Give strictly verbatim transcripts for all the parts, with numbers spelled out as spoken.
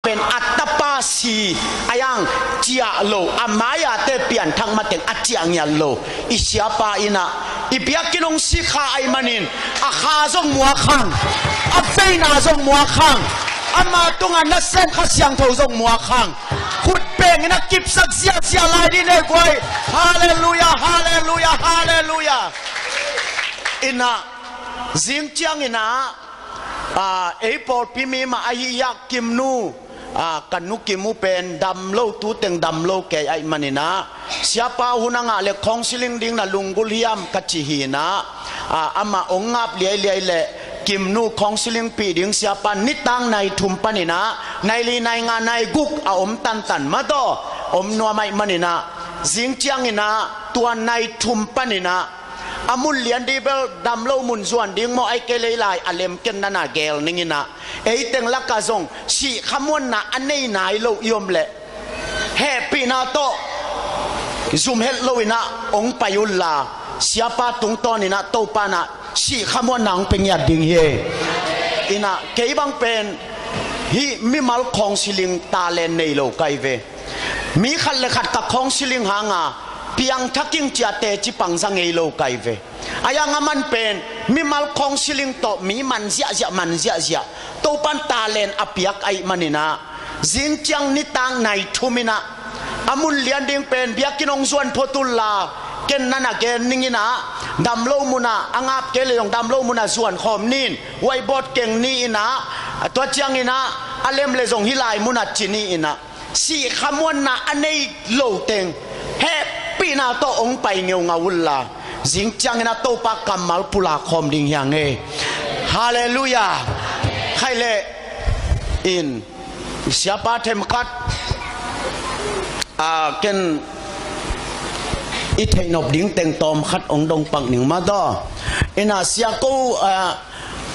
pen a tapa si a iang ciah lo, a mai-ate pianthak mateng a ciah ngiat lo i siapa in ah i biakinn hong sikha ahih manin a kha zong muak hang, a veina zong muak hang, ama tungah nasem Kha Siangtho zong muak hang. Khut beng in a kipsak ziahziah lai dih ni ei guai. Halleluiah, halleluiah, halleluiah. In ah zing ciangin ah, a, ei pawlpi mi mah ahi hiah Kimnu, a, ka nu Kimu pen dam lo, tu teng dam lo kei ahih manin ah, siapa hun a ngah leh counseling ding na lunggulh hiam ka cih hi in ah, a, amah hong ngap liailiai leh Kimnu counseling pih ding siapa nitak nai thum panin ah nai li, nai nga, nai guk a om tantan mah tawh om nuam ahih manin ah, zing ciangin ah tua nai thum panin ah a mun lian ding bel dam lo mun zuan ding maw, ahih kei leh ei lai a lem ken na na gel ning in ah, ei teng lakah zong sihkhamuanna a nei nai lo i om leh hehpihna tawh zum het lo in ah hong pai un la, siapa tungtawn in ah Topa in ah sihkhamuanna hong pia ngiat ding hi. In ah kei bang pen hih mimal counseling talent nei lo ka hi ve. Mi khat le khat ka counseling hang a piangthak ing ci-a teci pang za ngei lo ka hi ve. A iang a man pen mimal counseling tawh mi man ziahziah, man ziahziah. Topa'n talent a piak ahih manin ah, zing ciang nitak nai thum in ah a mun lian ding pen biakinn hong zuan phot un la, ken na na gen ning in ah, dam lo mun ah, a ngap kei leh zong dam lo mun ah zuan khawm ni in, whiteboard keng ni in ah, tua ciangin ah a lem leh zong hih lai mun ah ci ni in ah, sihkhamuanna a nei lo teng hehpihna tawh hong pai ngeungau un la, zing ciangin ah Topa kammal pulak khawm ding hi hang e. Halleluiah. Khaih leh in siapa themkhat, a, ken i theihnop ding teng tawm khat hong dong pak ning mah tawh. In ah sia ko, a,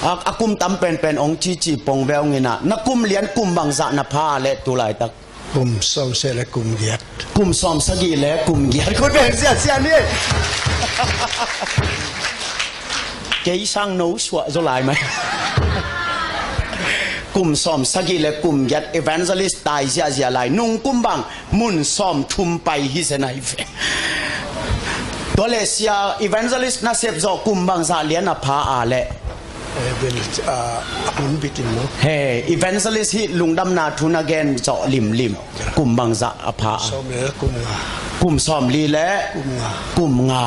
a, a kum tam penpen hong cici pong ve ung in ah, na kum lian kum bangzah na pha a leh tu laitak? Kum sawmsagih le kum giat. Kum sawmsagih le kum giat. Khut beng ziahziah ni. Kei sang no suah zaw lai mai. Kum sawmsagih le kum giat evangelist tai ziahziah lai. Nung kum bang mun sawmthum pai hi zen ahi ve. Tua leh sia evangelist nasep zawh kum bangzah lian a pha a leh? Eh, vel, ah, a hun bitin maw? He, evangelist hih lungdamna thu na gen zawh limlim. Kum bangzah a pha a? Sawmli le kum nga. Kum sawmli le kum nga. Kum nga.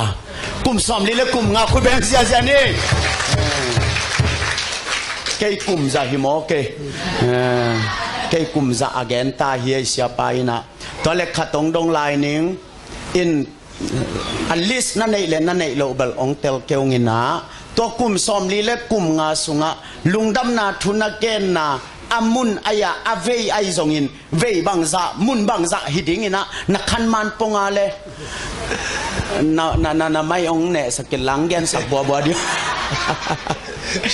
Kum sawmli le kum nga, khut beng ziahziah ni. Kei kum zah hi maw kei? Eh, kei kum zah a gen ta hi ei siapa in ah. Tua leh khat hong dong lai ning in, a list na neih le na neih loh bel hong tel kei ung in ah, tua kum sawmli le kum nga sungah lungdamna thu na genna a mun ahi a, a vei ahi zongin vei bangzah, mun bangzah hi ding in ah, na khanman pong a leh na, na, na, na mai hong nehsak in lang gensak buabua ding.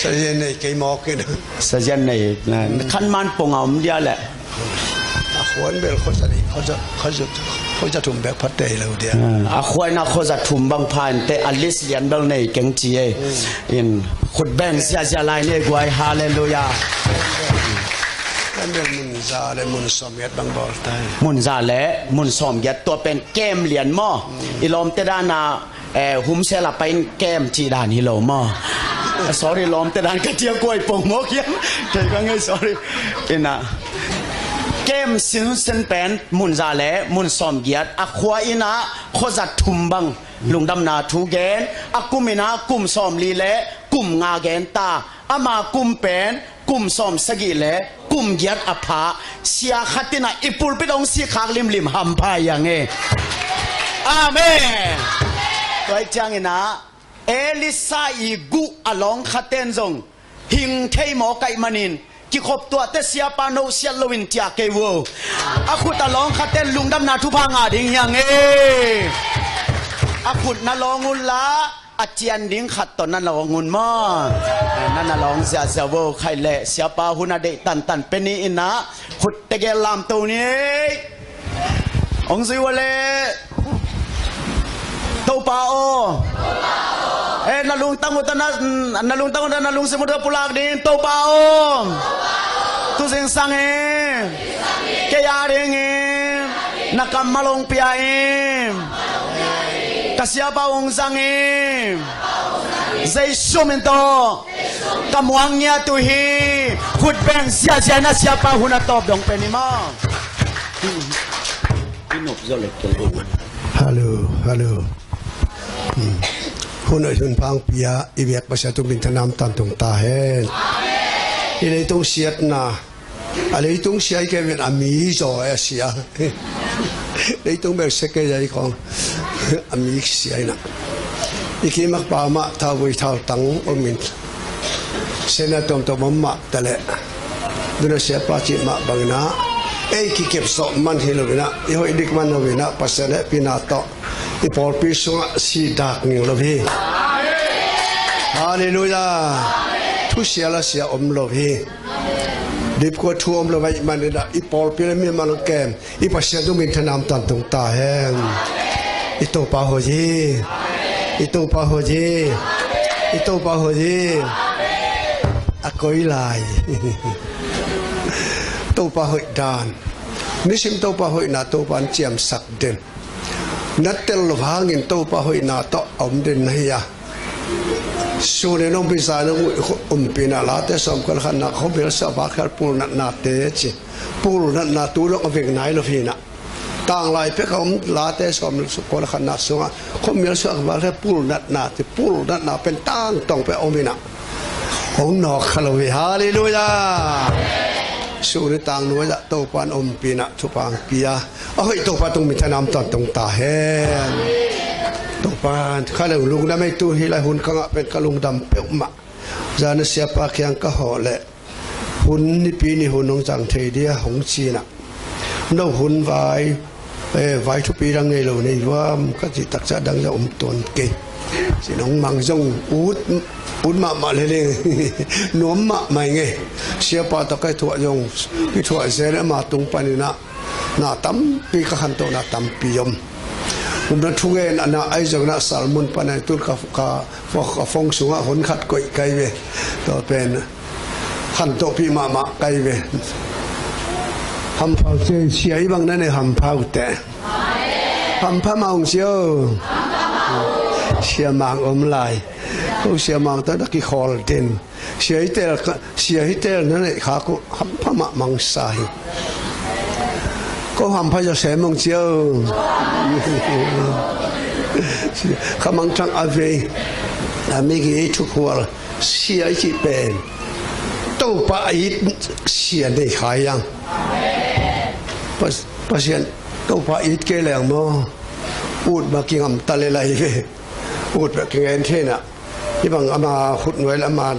Sazian nei kei mawk in. Sazian nei, na, na khanman pong a om dia leh. A khuan bel khuaza ni, khuaza, khuaza, khuaza thum bek pha tei lo dia. Ah, a khuan a khuaza thum bang pha in teh, a list lian bel nei keng ci ei. In khut beng ziahziah lai ni ei guai, halleluiah. Kan bel mun za le mun sawmgiat bang bawl ta hi. Mun za le mun sawmgiat, tua pen kem lian maw? I lawmte dan a, eh, humsel a pai in kem cih dan hi lo maw? Sorry, lawmte dan ka ciah kuai pong mawk hiam? Kei ka ngei, sorry. In ah, kem sinsen pen mun za le mun sawmgiat, a khua in ah khuaza thum bang lungdamna thu gen, a kum in ah kum sawmli le kum nga gen ta, ama kum pen kum sawmsagih le kum giat a pha, sia khat in ah i pulpit hong sikkhak limlim hampha hi hang e. Amen. Tua ahih ciangin ah Elisha i guh a lawngkhate'n zong hing thei mawk ahih manin, kikhop tuahte siapa nusiat loin ciah kei un. A khut a lawngkhate'n lungdamna thupha ngah ding hi hang e. A khut na lawng un la, a cian ding khat tawh na lawng un maw? Na, na lawng ziahziah un. Khaih leh siapa hun a deih tantan pe ni in ah, khut tegel lamto ni. Hong zui un leh. Topa aw. Eh, na lungtang uh ta na, na lungtang uh ta na lungsim uh ta pulak ding. Topa aw. Tu zingsang hi. Kammal hong pia in. Ka siapa hong zang in. Jesu min tawh ka muang ngiat uh hi. Khut beng ziahziah in, a siapa hun a tawp dong pen hi maw? Hallo, hallo. Hun hoih hun pha hong pia i biak Pasian tung minthanna om tawntung ta hen. I leitung siatna, a leitung sia hi kei ven, a mi zaw a sia. Leitung bel sia kei a hi kong, a mi sia hi na. I kimak pa mah thauvui thautang om in, siatna tuamtuam om mah ta leh, duna siapa cih mah bangin ah, ei kikep zawh man hi lo in ah, i hoih dik man lo in ah, Pasian hehpihna tawh i pawlpi sungah si dak ngil lo hi. Halleluiah. Thusia la sia om lo hi. Dipkua thu om lo ahih manin ah, i pawlpi le mimal kem i Pasian tung minthanna om tawntung ta hen. I Topa hoih hi. I Topa hoih hi. I Topa hoih hi. A koi lai. Topa hoih dan. Nisim Topa hoihna Topa in ciamsak den. Na tel lo hangin Topa hoihna tawh a om den na hi a. Sunin hong pisa nong umpina Late sawmkua le khatna, khuamial suah a valkhia pulnatnate ci. Pulnatna tu dong a veng nai lo hi na. Tanglai pek a om Late sawmkua le khatna sungah khuamial suah a valkhia pulnatna ci. Pulnatna pen tangtawng pek a om hi na. Hong nawk kha lo hi. Halleluiah. Suni tangnuai ah Topa in ompihna thupha hong pia. A hoih Topa tung minthanna om tawntung ta hen. Topa kha lo lungdam ei, tu hi lai hun ka ngah pen ka lungdam peuhmah. Zan a siapa kiang ka hawh leh, hun nipi ni hun hong zang thei dia hong ci na. No hun vai, eh, vai thupi dang ngei lo nei vuam ka cih taksa dang zong om tuan kei. Ci nong mang zong ut, ut mahmah leleng. Nuam mahmah i ngei. Siapa tawh ka i thuah zong, i thuah zel ama tung panin ah, na tampi ka khantohna tampi om. Kumna thugen a na ai zong na Salmun pan a tun ka, ka, ka fong sungah hun khat koih kai ve. Tua pen khantohpih mahmah kai ve. Hampha uh cia, sia i bang na nei hampha uh teh. Hampha mah ung cio. Sia mang om lai. Ko sia mang tawh na kikhawl den. Sia hi tel, sia hi tel na neih kha ko hampha mah mangsa hi. Ko hampha zaw sem ung cio. Kha mangthang a vei. A mi ki ei thukhual. Sia i cih pen Topa a it sia nei kha hi ang. Pas-, Pasian Topa a it kei leng maw, ut mah kingam ta le lai ve. Ut mah kingen thei na. Hi bang ama khutnuai le ama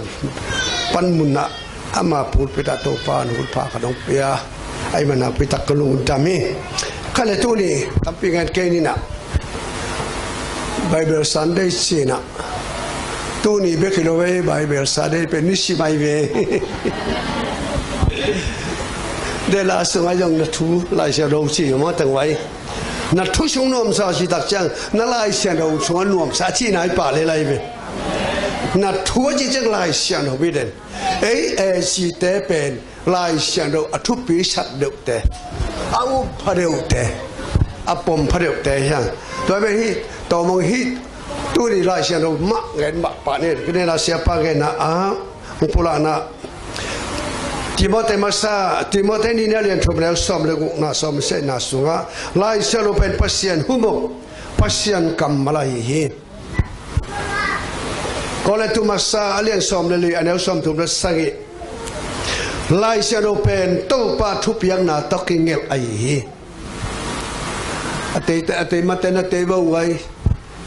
panmun ah, ama pulpit ah Topa in hun pha khat hong pia. Ahih manin nakpi tak ka lungdam hi. Kha le tuni tampi ngen kei ni na. Bible Sunday ci na. Tuni bek hi lo ve, Bible Sunday pen nisim ahi ve. Dela sungah zong na thu Lai Siangtho ci maw teng vai. Na thu sung nuamsa ci tak ciang, na Lai Siangtho sungah nuamsa ci nai pah le lai ve. Na thu a ci ciang Lai Siangtho bit den. Ei, ei, cite pen Lai Siangtho a thupi sak deuhte, a up pha deuhte, a pom pha deuhte hi hang. Tua pen hi, tua mong hi, tuni Lai Siangtho mah ngen mah pah ni, kine na siapa ngen na a, hong pulakna. Timothy masa, Timothy nihna lian thum neu sawm le gukna sawm sehna sungah, Lai Siangtho pen Pasian hum aw, Pasian kammal ahi hi. Korintu masa a lian sawm le li a neu sawm thum le sagih. Lai Siangtho pen Topa thupiakna tawh kingelh ahi hi. A tei, a tei mate na tei bo ngai.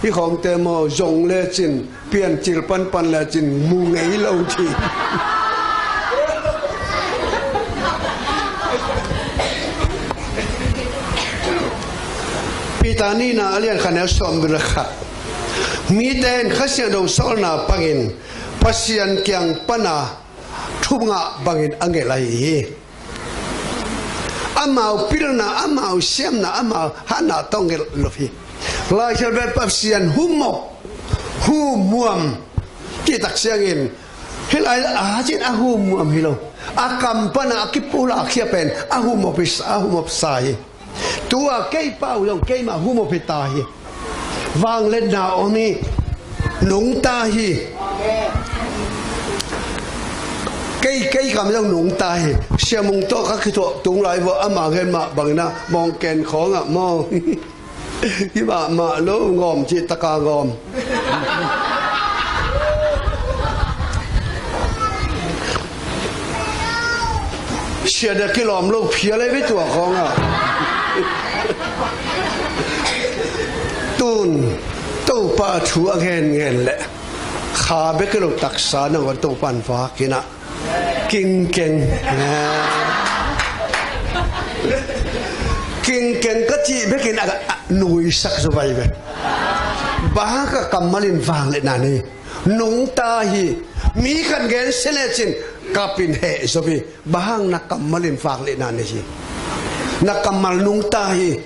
Hi khawngte maw zong lecin, piancil panpan lecin mu ngei lo ci. Peter nihna a lian khat neu sawm le khat. Mite in Kha Siangtho sawlna bangin Pasian kiang pana thu ngah bangin a ngelh ahi hi. Amau pilna, amau siamna, amau hatna tawh ngelh lo hi. Lai Siangtho pen Pasian hum aw, hum muam cih tak ciangin, hih lai a cin a hum muam hi lo. A kam pana a kipulak khia pen a hum aw pisa, a hum aw pisa hi. Tua kei pau zong keimah humop hi ta hi. Vangliatna om hi. Nungta hi. Kei, kei kam zong nungta hi. Siamung tawh ka kithuah tung lai vua ama gen mah bangin a mawngken khawngah maw. Hi mahmah lo ngawm cih taka ngawm. Siadah kilawm lo phia le bitua khawngah. Tun Topa thu a ngenngen leh kha bek hi lo taksa nangawn Topa in vakinah kingkeng. Kingkeng ka cih bekin a, a nuisak zo vai ve. Bang ka kammal in vangliatna nei. Nungta hi. Mi khat gen sia lecin kapin heh zo hi. Bang na kammal in vangliatna nei hi. Na kammal nungta hi.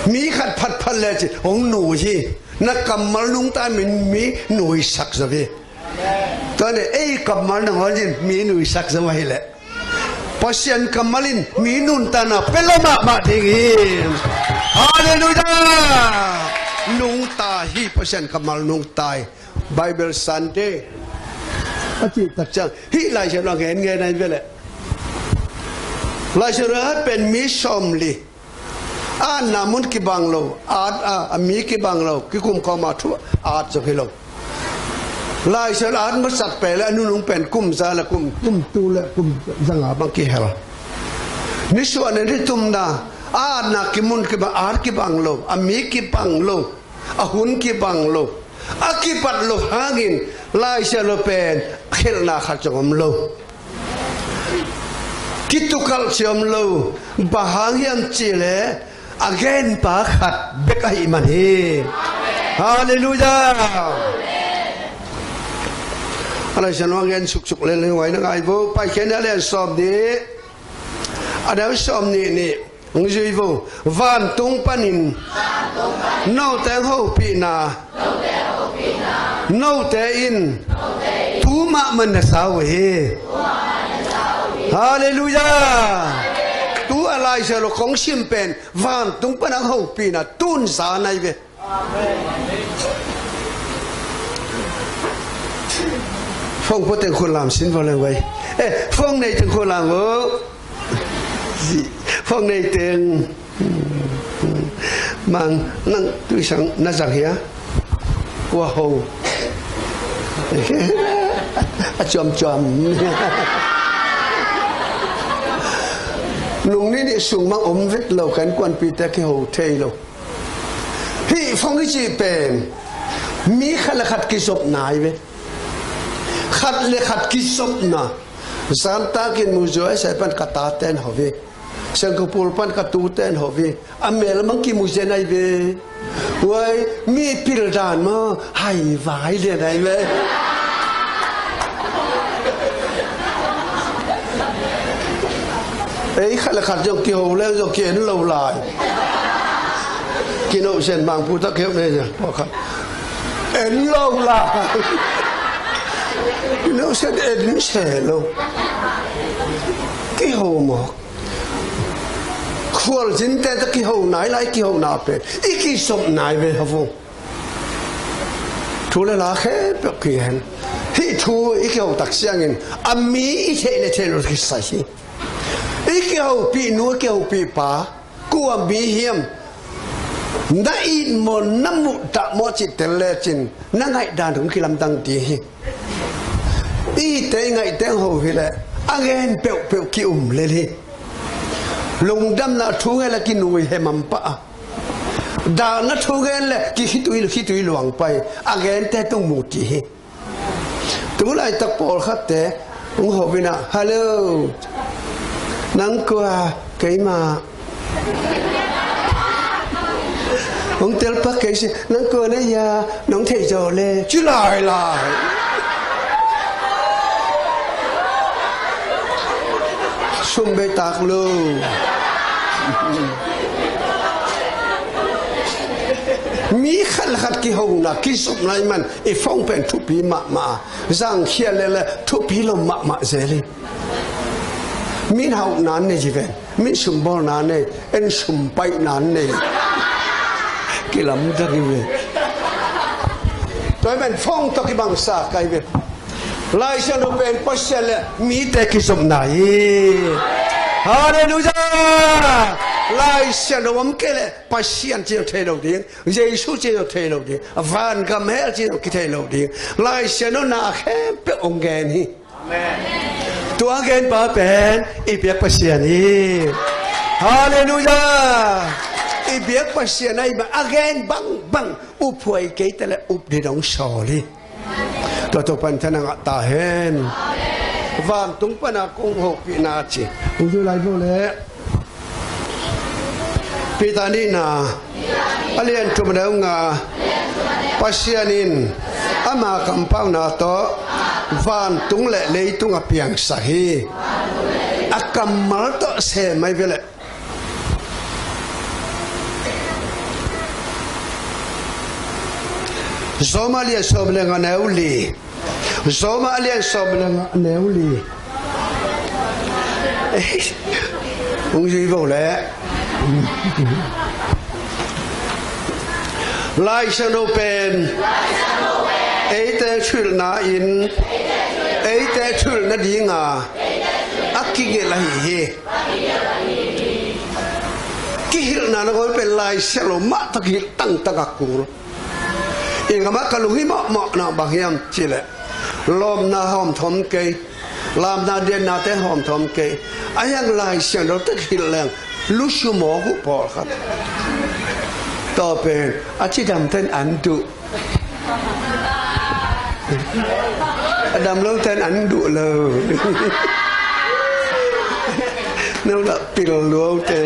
Mi khat phatphat lecin hong nui hi. Na kammal nungta min mi nuisak zo hi. Tua ne ei kammal nangawn in mi nuisak zo ahi leh Pasian kammal in mi nuntakna pia lo mahmah ding hi. Halleluiah. Nungta hi. Pasian kammal nungta hi. Bible Sunday a cih tak ciang hih Lai Siangtho a ngenngen ahi ve leh Lai Siangtho a pen mi sawmli. A atna mun kibang lo, at a, a mi kibang lo, kikum khawm a thu at zong hi lo. Lai Siangtho at masak pen le a nunung pen kum za le kum, kum tu le kum zanga bang kihel. Nisuah ne nitumna a atna kimun kibang, at kibang lo, a mi kibang lo, a hun kibang lo, a kipat lo hangin Lai Siangtho pen khelhna khat zong om lo. Kitukalh ci om lo. Bang hang hiam cih leh a genpa khat bek ahih man hi. Halleluiah. A Lai Siangtho a gen suksuk lel hi, huai na ngai vo. Paikhiatna lian sawmnih, a neu sawmnih nih. Hong zui vo. Vantung panin note hong hopihna note in tu mahmah na sa uh hi. Halleluiah. Tu a Lai Siangtho kong sim pen vantung pan hong hopihna tun sa nai ve. Phone pua teng khut lam sin vo leng vai. Eh, phone nei teng khut lam vo. Phone nei teng. Mang, nang tuisang na zang hia? Kua ho? A cuamcuam. Nung ni nih sung mang om vet lo, kan kuanpite kiho thei lo. Hih phone i cih pen mi khat le khat kizopna hi ve. Khat le khat kizopna. Zantakin muzuai sai pan ka taten ho ve. Singapore pan ka tuten ho ve. A mel mang kimu zen ai ve. Huai mi pil dan maw, hai vai lian ai ve. Ei khat le khat zong kiho le zong ki en lo lai. Kino sen mang pu tak keu ne zong. En lo lai. Kino sen en se lo. Kiho mawk. Khualzinte tawh kiho nai lai, kiho na pen i kizop nai ve havo. Thu le la khempeuh kihen. Hih thu i kiho tak ciangin a mi i theih le theih lo kisai hi. I kihopih nu, i kihopih pa, kua mi hiam? Na it maw, na muh dah maw cih tel lecin na ngaihdan hong kilamdang ding hi. I te i ngaihte ho hi leh a ngen peuhpeuh ki-um lel hi. Lungdamna thu ngen le kinui hemam pah a, dahna thu ngen le ki khitui, khitui luang pai. A ngente tung mu ti hi. Tu laitak pawlkhatte hong ho inah, "Hello, nang kua?" "Keimah." Hong telpak kei si, "Nang kua na hia, nong theih zawh le?" Ci lailai. Sum bei tak lo. Mi khat le khat kihona, kizopna i man i phone pen thupi mahmah. Zangkhia lele thupi lo mahmah zel hi. Min hauhna nei hi ven. Min sumbawlna nei. En sumpaihna nei. Kilamdang hi ven. Tua hi ven, phone tawh kibangsa ka hi ven. Lai Siangtho pen Pasian le mite kizopna hi. Halleluiah. Lai Siangtho om kei leh Pasian ci-in thei lo ding, Jesu ci-in thei lo ding, a vangam hell ci-in kithei lo ding. Lai Siangtho na khempeuh hong gen hi. Tua a genpa pen i biak Pasian hi. Halleluiah. I biak Pasian ahih manin a gen bangbang uphuai kei ta leh up ding hong sawl hi. Tua Topa'n thupha ngah ta hen. Vantung pana kong hopihna ci. Hong zui lai bo leh Peter nihna a lian thum a neu nga. Pasian in ama kampauna tawh vantung le leitung a piangsak hi. A kammal tawh sem mai ve leh. Rom a lian sawm le nga neu li. Rom a lian sawm le nga neu li. Hong zui bo leh. Lai Siangtho pen eite thuhilhna in eite thuhilhna dinga a kigelh ahi hi. Kihilhna nangawn pen Lai Siangtho mah tawh kihilh tangtang a kul. I gam ah ka lunghimawhmawhna bang hiam cih leh lawpna hawmthawm kei, lamna diannate hawmthawm kei. A hiang Lai Siangtho tawh hilh leng lusu mawk uh pawlkhat. Tua pen a cidamte'n an duh. A damlote'n an duh lo. No lah pil luaute.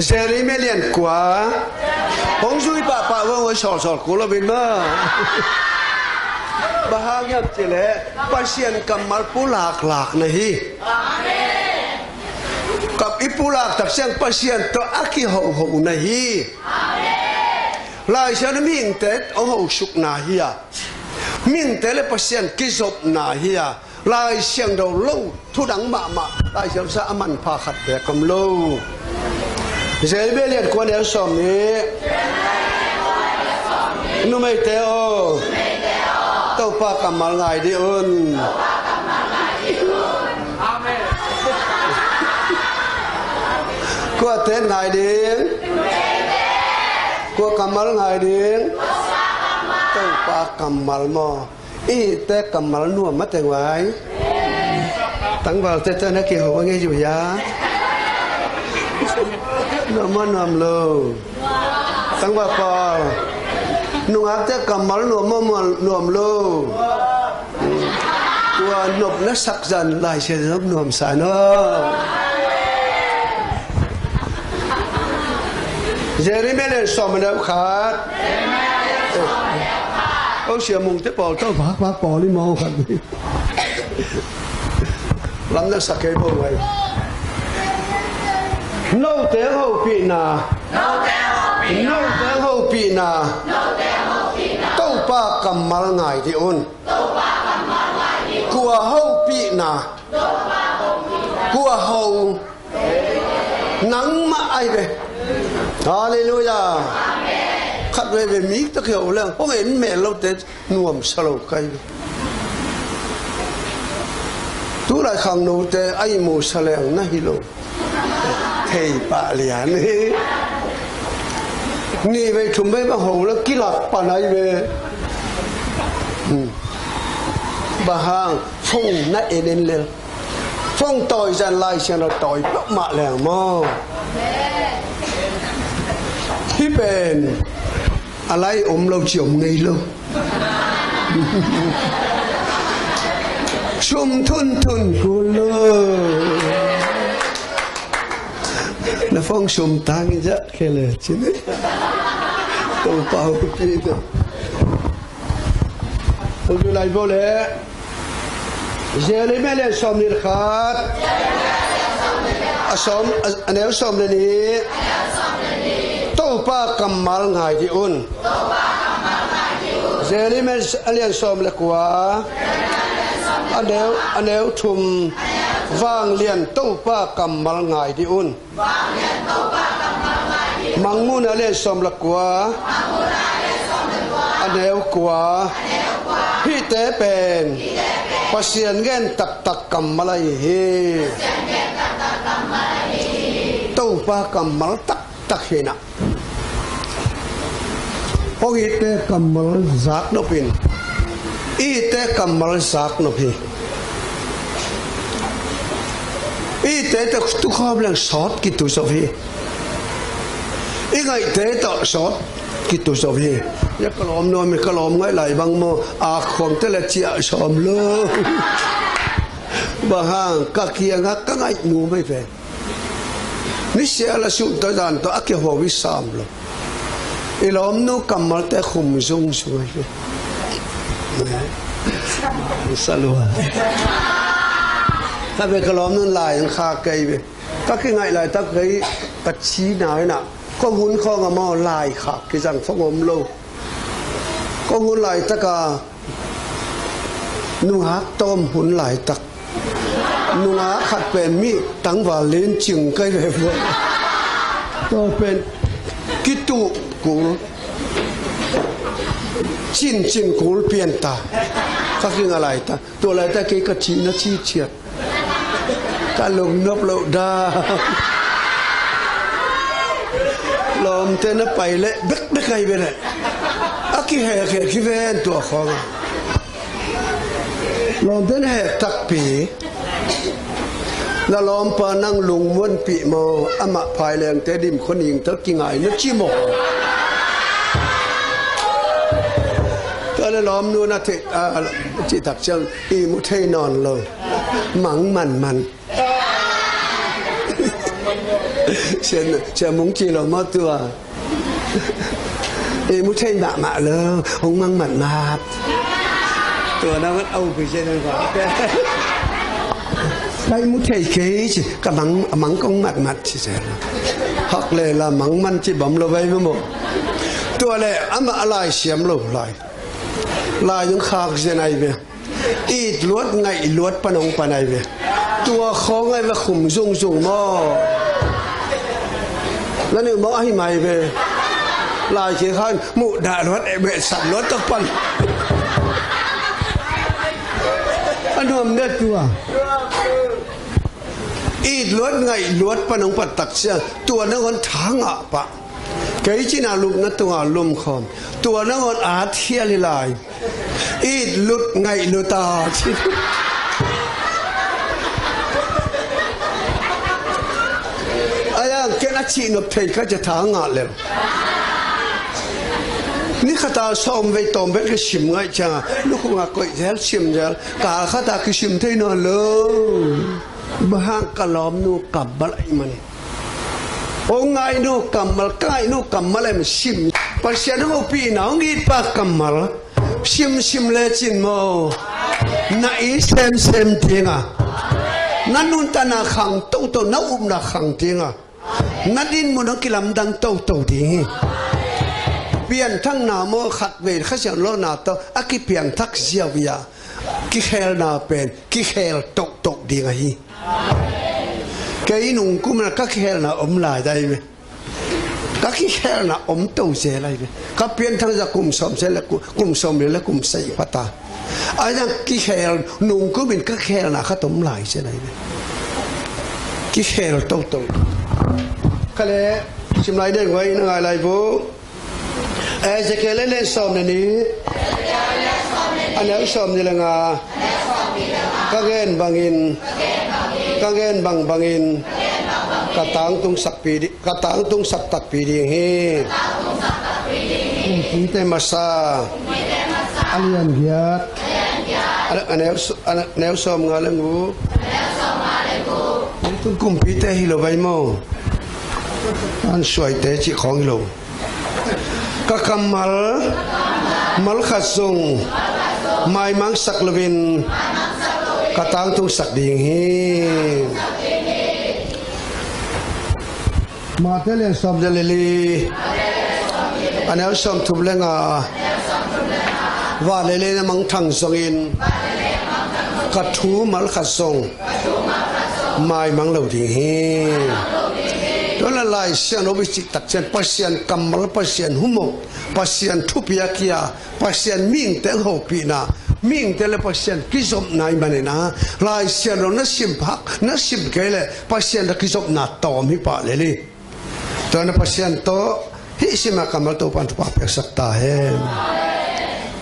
Jeremiah lian kua. Hong zui pahpah vang hong sawlsawl kul lo in maw. Bang hang hiam cih leh Pasian kammal pulaklak na hi. Kap i pulak tak ciang Pasian tawh a kihoho na hi. Lai Siangtho mihingte hong hosukna hi a, mihingte le Pasian kizopna hi a, Lai Siangtho lo thudang mahmah Lai Siangtho sa a manpha khat beek om lo. Jeremiah lian kua neu sawm nih. Numeite aw, Topa kammal ngai dih un. Kuate ngai ding? Kua kammal ngai ding? Topa kammal maw? I hihte kammal nuam mah teng vai. Tangvalte tawh na kiho a ngei uh hia? Nuam maw nuam lo? Tangval pawl, nungakte kammal nuam maw nuam lo? Tua nopna sak zah Lai Siangtho nuamsa in aw. Jeremiah lian sawm le khat. Aw, Sia Mungte pawl tawh vakvak pawl i maw khat. Lam na sak kei bo ngai. Note hopihna. Note hopihna. Topa kammal ngai dih un. Kua hopihna? Kua ho? Nangmah ahi ve. Halleluiah. Khat veve mi tak hi ho leng hong en mel lote nuamsa lo kai ve. Tulai khangnote a ihmu sa leng na hi lo. Thei pah lian hi. Nih vei thum vei bang ho la kilak pan ahi ve. Hmm. Bang hang phone na en en lel. Phone tawi zan Lai Siangtho tawi peuhmah leng maw? Hih pen a lai om lo ci om ngei lo. Sum thunthun kul lo. Na phone sum tang i zah khe le cin. Topa hopih ta. Hong zui lai bo leh. Jeremiah lian sawm le khat. A sawm, a, a neu sawm le nih. Topa kammal ngai dih un. Jeremiah a lian sawm le kua, a neu, a neu thum. Vanglian Topa kammal ngai dih un. Mangmuhna a lian sawm le kua, a neu kua. Hihte pen Pasian gen taktak kammal ahi hi. Topa kammal taktak hi na. Hong itte kammal zak nop in, i itte kammal zak nop hi. I itte te tukhawm leng sawt kitu zo hi. I ngaihte tawh sawt kitu zo hi. Ia ka lawm nuam hi, ka lawm ngaih lai bang maw, a khuangte le ciah sawm lo. Bang hang, ka kiangah ka ngaih nu mai ve. Nisia la suh tawh zan tawh a kihuau i sam lo. I lawmnu kammalte khum zungzung ahi ve. Salua. Ka ve ka lawmnu lai ang kha kei ve. Ka kingaih laitak kei ka cina hi na. Kong hun khawng a maw lai khak kizang fong om lo. Kong hun laitaka nungak tawm hun laitak. Nungak khat pen mi tangval len cing kai ve vua. Tua pen kituh kul. Cin cin kul pian ta. Ka kinga laita. Tua laita kei ka cina ci ciat. Ka lungnop loh da. Lawmte na pai leh bekbek ai ve leh. A kihekhe kiven tua khawng a. Lawmte na hek takpi. Na lawmpa nang lungmuanpih maw, amah phailengte dim khuaningtel kingai na ci maw? Tua le lawmnu na thei, a, cihtak ciang i mu thei nawn lo. Mang manman. Sia, sia mung ci lo maw tua. I mu thei mahmah lo, hong mang matmat. Tua na ngat au pi sia nang kua. Kai mu thei kei ci, ka mang, mang kong matmat ci sia. Hak le la mang man ci bam lo vai maw. Tua le amah a lai siam lo lai. Lai yung khak sia nai ve. It luat ngaih luat pan hong pan ai ve. Tua khawng ai ve khum zungzung maw. Na nih maw ahi mai ve. Lai khe khan muh dah luat eh meh sat luat tak pan. A nuam ne tua. It luat ngaih luat pan hong pan tak sia. Tua na hon thang ah pah. Kei cina lupna tunga lum khawm. Tua nangawn at hial hi lai. It lut ngaih lut a ci. Ayang ken a cih nop thei ka cia tha ngah lel. Ni khata sawm vei tawm bek ka sim ngaih cianga lukhunga koih zel sim zel. Kal khata kisim thei nawn lo. Bang hang ka lawmnu kammal ahi manin. Hong ngaihnu kammal, ka ngaihnu kammal em sim. Pasian hong hopihna hong itpa kammal. Simsim lecin maw. Na it semsem dinga. Na nuntakna khang toto, na upna khang dinga. Na dinmun hong kilamdang toto ding hi. Pianthakna maw khat vei Kha Siangtho lawhna tawh a kipiangthak ziau hi a. Kikhelna pen kikhel tohtoh ding ahi. Kei nungkum na ka kikhelna om lai dai ve. Ka kikhelna om to zel lai ve. Ka pianthak zia kum sawm zel le ku-, kum sawm le kum sei pata. Ai dang kikhel nungkum in ka kikhelna khat om lai zel lai ve. Kikhel tohtoh. Ka le sim lai deng vai na ngai lai bu. Ezekiel a lian sawm le nih, a neu sawm nih le nga. Ka gen bangin, ka gen bangbangin ka tangtung sakpi di, ka tangtung sak takpi ding hi. Kumpite masa a lian giat, a, a neu s-, a neu sawm nga le ngu. Kumpite hi lo vai maw. An suaite cih khawng hi lo. Ka kammal, mal khat zong maimangsak loin ka tangtungsak ding hi. Mate lian sawm le li, a neu sawm thum le nga. Van le lei na mangthang zongin ka thu malkhat zong maimang lo ding hi. Tuan la Lai Siangtho i cih takciang Pasian kammal, Pasian humop, Pasian thupiakia, Pasian mihingte hopihna, mihingte le Pasian kizopna i manin a, Lai Siangtho na sim phak, na sim kei le Pasian tawh kizopna tawm hi pah lel hi. Tuan a Pasian tawh hih sim a kammal Topan thupha piaksak ta hen.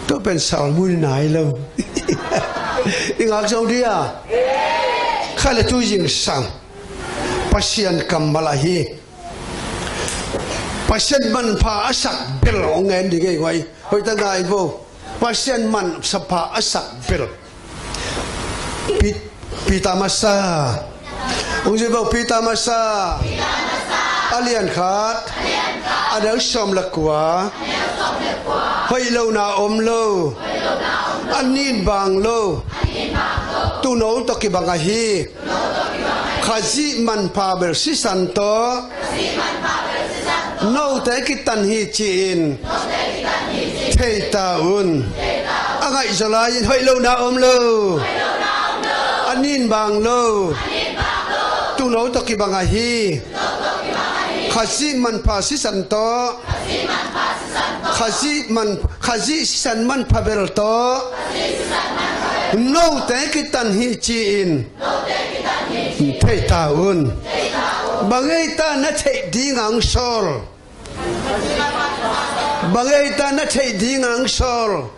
Tua pen salmun nai lo. I ngak zo dia. Kha le tu zingsang Pasian kammal ahi. Pasian manpha a sak bel hong ngen ding ei guai. Hoih ta ngai vo. Pasian manpha a sak bel. Pi-, Peter masa. Hong zui vo, Peter masa. A lian khat. A neu sawm le kua. Hoih lohna om lo. A nin bang lo. Tuuno tawh kibang ahi. Khazih manpha bel sisan tawh note kitan hi ci-in thei ta un. A ngaihzaw lai-in hoih lohna om lo. A nin bang lo. Tuuno tawh kibang ahi. Khazih manpha sisan tawh. Khazih man, Khazih sisan manpha bel tawh note kitan hi ci-in thei ta un. Bang ei ta na theih ding ang sawl. Bang ei ta na theih ding ang sawl.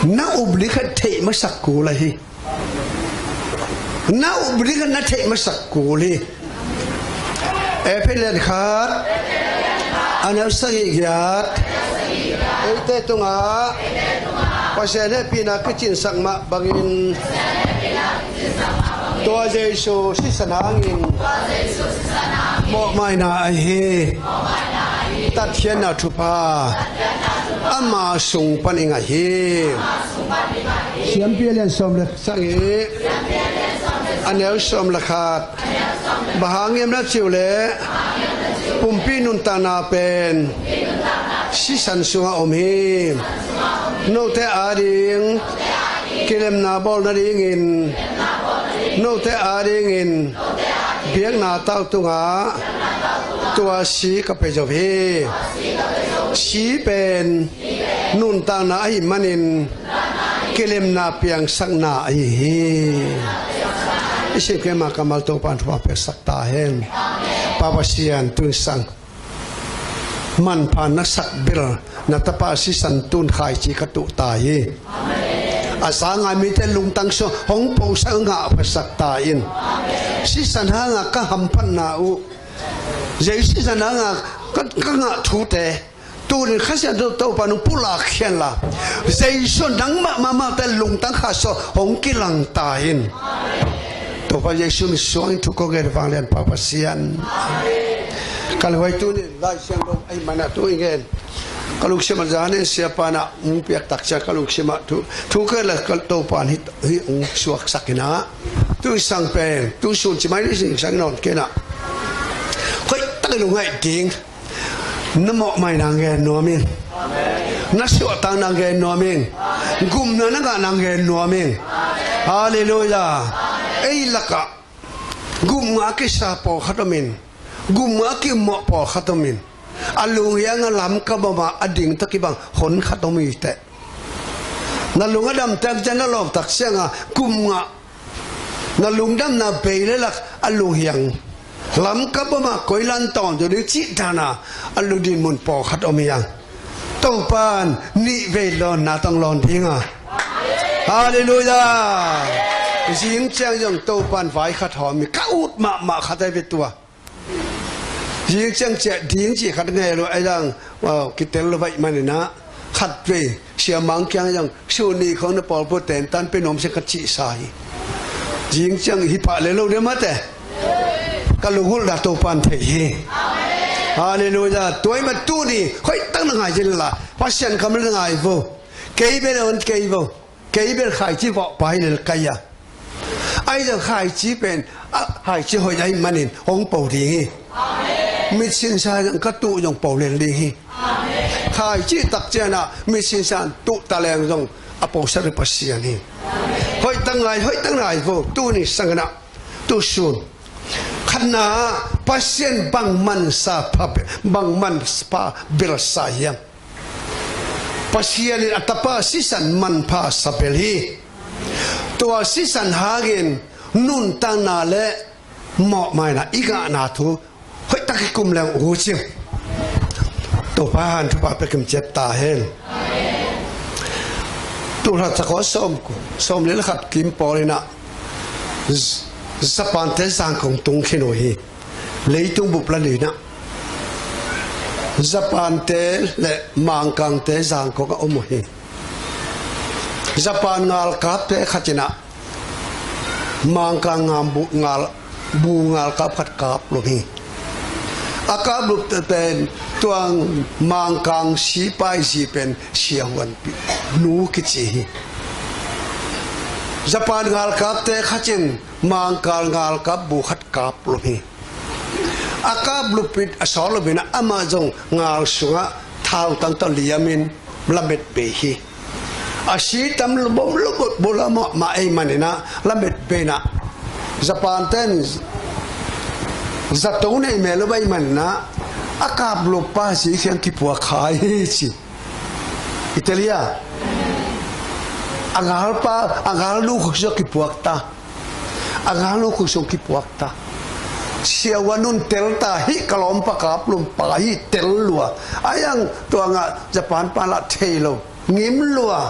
Na up ding khat theih masak kul ahi. Na up ding khat na theih masak kul hi. Efesa lian khat. A neu sagih giat. Eite tungah Pasian hehpihna kicinsak mah bangin tua Jesu sisan hangin mawhmaina ahi. Tatkhiatna thupha ama sung pan i ngah hi. Siampi a lian sawm le sagih, a neu sawm le khat. Bang hang hiam na cih uh leh pumpi nuntakna pen sisan sungah om hi. Note ading kilemna bawl nadingin, note adingin biakna tau tungah tua si ka pia zo hi. Si pen nuntakna ahih manin kilemna piangsakna ahi hi. I sim kei mah kammal Topan thupha piaksak ta hen. Pa Pasian, tun sang manpha na sak bel na tapa sisan tun khaici ka tuh ta hi. A sanga mite lungtang sung hong posak ngah phasak ta in. Sisan hanga ka hamphatna uh, Jesu sisan hanga ka, ka ngah thute tunin Kha Siangtho Topa nong pulak khian la, Jesu nangmah mahmahte lungtang kha sung hong kilang ta in. Topa Jesu min suangin thu kong ngen, vanglian Pa Pasian. Ka lunghuai tunin Lai Siangtho ahih manin tu i ngen. Ka lungsim ah zan in siapa na hong piak takciang ka lungsim ah thu, thu kei le ka Topa in hih, hih hong suaksak in ah. Tu i sang pen, tu sun ci mai ni sing sang nawn kei in ah. Hoih tak i lungngaih ding. Na mawhmaina ngen nuam ing. Na suahtakna ngen nuam ing. Gupna na ngahna ngen nuam ing. Halleluiah. Ei lakah gupna a kisa pawlkhat om in, gupna a kimawh pawlkhat om in, a lunghiang a lamkam om a, a ding tawh kibang hon khat om hi teh. Na lung a dam tak ciang, na lawp tak ciang a gupna, na lungdamna bei le lak a lunghiang lamkam om a, koi lan tawn zaw ding cih dan a, a lungdin mun pawlkhat om hi hang. Topan nih vei lawnna tawh hong lawn ding a. Halleluiah. Zing ciang zong Topan vai khat hawm hi, ka ut mahmah khat ahi ve tua. Zing ciang ciah ding cih khat ngei lo, ahi zong, wow, kitel lo vaih manin ah, khat vei Sia Mang kiang zong, sun ni khawng na pawlpawlte in tan pe nuam seng ka cihsa hi. Zing ciang hi pah le lo dia mate. Ka lunghulhna Topan thei hi. Halleluiah. Tua ahih manin tuni hoih tak na ngai zen la, Pasian kammal na ngai vo. Kei bel on kei vo. Kei bel khaici vawh pai lel kai a. Ahi zong khaici pen, a, khaici hoih ahih manin hong po ding hi. Mitsinsa zong ka tuh zong po lel ding hi. Khai cih tak ciangin ah mi sisan tuh taleng zong a posak ding Pasian hi. Hoih tak ngai, hoih tak ngai vo, tuni sanginah, tusun. Khatna, Pasian bang mansa pha be-, bang manpha belsa hiam? Pasian in a tapa sisan manpha sa bel hi. Tua sisan hangin nuntakna le mawhmaina i ngahna thu hoih tak i kum leng uh cing. Topa han thupha pia kim ciat ta hen. Tulha cakhaw sawm, sawm leh khat kim pawl inah Z-, Japan te Zangkong tung khin uh hi. Leitung bup la linah Japan te le Mangkang te Zangkong a om uh hi. Japan ngalkap te khat inah Mangkang ngam bu ngal, bu ngalkap khat kap lum hi. A kap lup te pen tuang Mangkang sipai zi pen Sia Huan Pi nu kici hi. Japan ngalkap te khat in Mangkang ngalkap bu khat kap lum hi. A kap lup in a sawt lup in amah zong ngal sungah thautang tawh liamin lamet bei hi. A si tam lubom lubot bula mah, mah ei maninah lamet bei inah Japan ten zato nei mel uh bei maninah a kap lup pa si khiang kipuak khai hi ci. Italia a ngalpa, a ngalnu khuk sung kipuak ta. A ngalnu khuk sung kipuak ta. Sia Huan Nun tel ta, hih ka lawmpa kap lum pa hi, tel lua. A iang tuangah Japan pa lah thei lo. Ngim lua.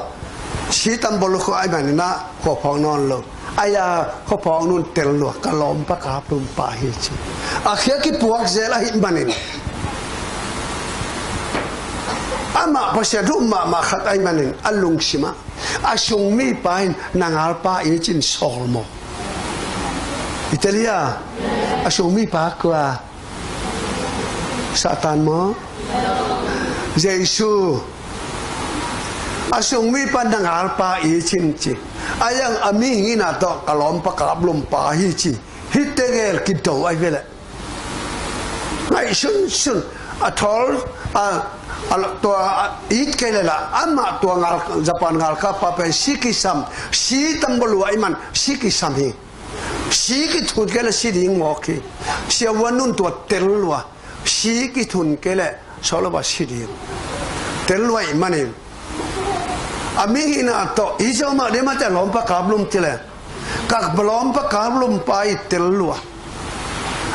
Si tam bol lua khuk ai maninah khuaphawk nawn lo. Aya khuaphawk nun tel lua, ka lawmpa kap lum pa hi ci. A khia kipuak zel ahih manin amah Pasian thu um mahmah khat ahih manin a lungsimah a sungmi pa in na ngalpa i cin sawl maw? Italia a sungmi pa kua? Satan maw? Jesu. A sungmi pa na ngalpa i cin ci. A iang a mihing ina tawh ka lawmpa kap lum pa hi ci. Hih tegel kido ai ve leh. Ngaihsunsun a thawl a, a, tua a, it kei le lah amah tua ngal, Japan ngalkap pa pen si kisam, si tam bol lua i man si kisam hi. Si kithun kei le si ding mawk hi. Sia Huan Nun tua tel lua. Si kithun kei le sawt lo a si ding. Tel lua i manin a mihing ina tawh i zo mah ding mah te lawmpa kap lum ti le. Ka lawmpa kap lum pa i tel lua.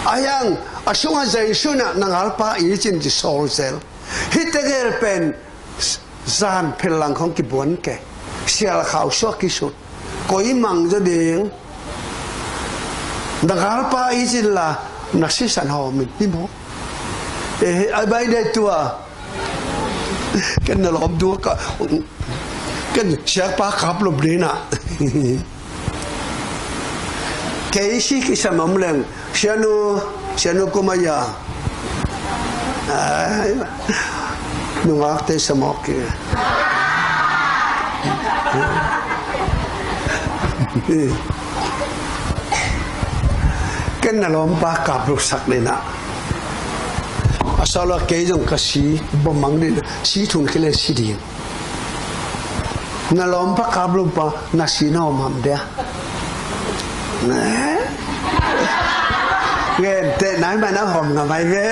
A iang a sungah Jesu inah na ngalpa i cin ci sawl zel. Hih tegel pen zan phellang khong kibuan ke. Sial khau suak kisut. Koi mang zaw ding. Na ngalpa i cin la na sisan hawm in hi maw? Eh, a bai dai tua. Ken na lawm duak a, ken siakpa kap lum ding a. Kei si kisam om leng, sianu, sianu kum a ia. Ai, nungakte samawk kei. Ken na lawmpa kap luksak ding a. A sawt lo kei zong ka si bawmang ding a, si thun kei le si ding. Na lawmpa kap lum pa na si na om ham dia. Ngen teh nai mai na hawm ngam ai ve.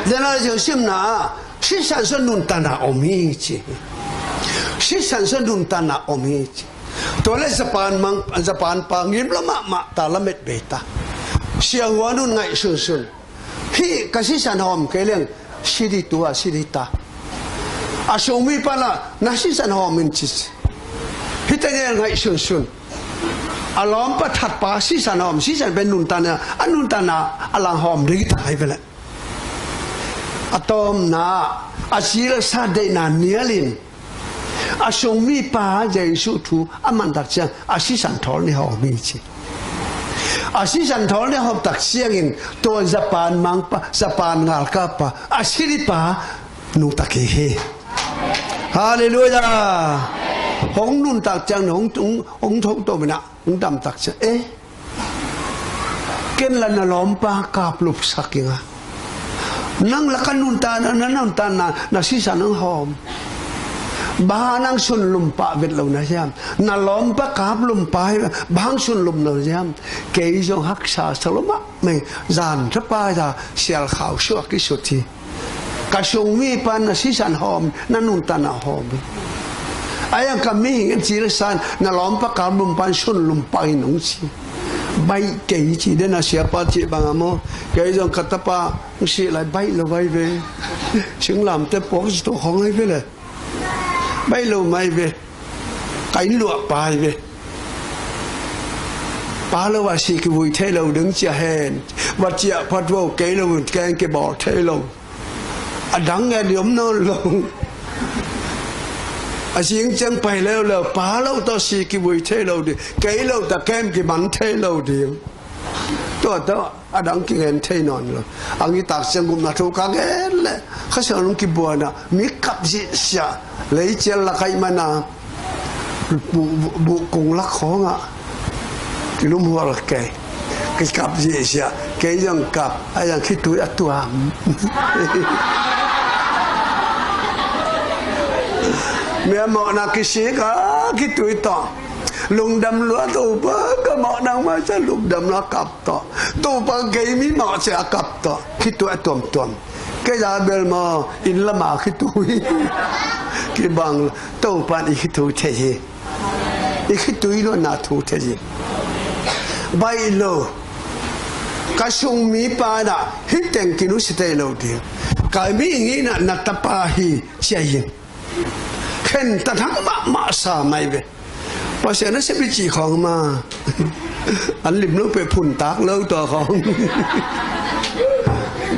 Zena zio simna a, sisan sua nuntakna om hi ci. Sisan sua nuntakna om hi ci. Tua le Japan mang, Japan pa ngim lo mahmah ta, lamet bei ta. Sia Huan Nun ngaihsunsun. Hih ka sisan hawm kei leng si ding tua, si ding ta. A sungmi pa la na sisan hawm in ci. Hih tegel ngaihsunsun. A lawmpa thatpa sisan hawm, sisan pen nuntakna, a nuntakna a lang hawm ding ta hi ve le. A tawpna, a si le sa deihna nialin a sungmi pa Jesu thu a man tak ciang a sisan thawl ni hawm hi ci. A sisan thawl ni hawm tak ciangin tua Japan mangpa, Japan ngalkap pa, a si ding pa nungta kik hi. Halleluiah. Hong nuntak ciang, hong, hong, hong thong to mina, hong dam tak ciang, eh, ken la na lawmpa kap lupsak ing a. Nang la ka nuntakna, na nuntakna, na sisan hong hawm. Bang hang nang sunlum pah vet lo na hiam? Na lawmpa kap lum pah hi, bang hang sunlum lo na hiam? Kei zong haksa sa lo mahmah, zan tha pa za sial khau suak kisut hi. Ka sung mipa na sisan hawm, na nuntakna hawm hi. A yang ka mihing en ci le san, na lawmpa kap lum pan sunlum pah hi nong ci. Baih kei ci den a siapa cih bang a maw. Kei zong ka tapa hong sih lai baih lo vai ve. Singlamte pawk ci tawh khawng ai ve le. Baih lo mai ve. Ka inn luah pa ai ve. Pa lo a sih kivui thei lo ding cia hen. Va ciah phat vo kei lo in keng kibawl thei lo. A dang ngen i om nawn lo. A sing ciang pai leuleu, pa lo tawh si kivui thei lo ding, kei lo ta kem kiman thei lo ding. Tua tawh a dang kingen thei nawn lo. A ngitak ciang gupna thu ka ngen le, Kha Siangtho kibuana, mi kap zihsiah, lei cial lak aih mana, bu, bu, bu kung lak khawngah kilumhual kei. Kikap zihsiah, kei zong kap, a zang khitui a tuam. Mi a mawhna kisik a khitui tawh. Lungdam lua Topa, ka mawhna masa lungdam lua kap tawh. Topa kei mi mawh sia kap tawh. Khitui a tuamtuam. Kei za bel maw, inn lama khitui. Kibang, Topa in i khitui thei hi. I khitui luatna thu thei hi. Baih lo. Ka sung mipa na hih teng kinusia thei lo ding. Ka mihing in na tapa hi cia hi. Khen ta thang mahmah sa mai ve. Pasian a sepih cih khawng ma. An lim lo peh phun tak lo tua khawng.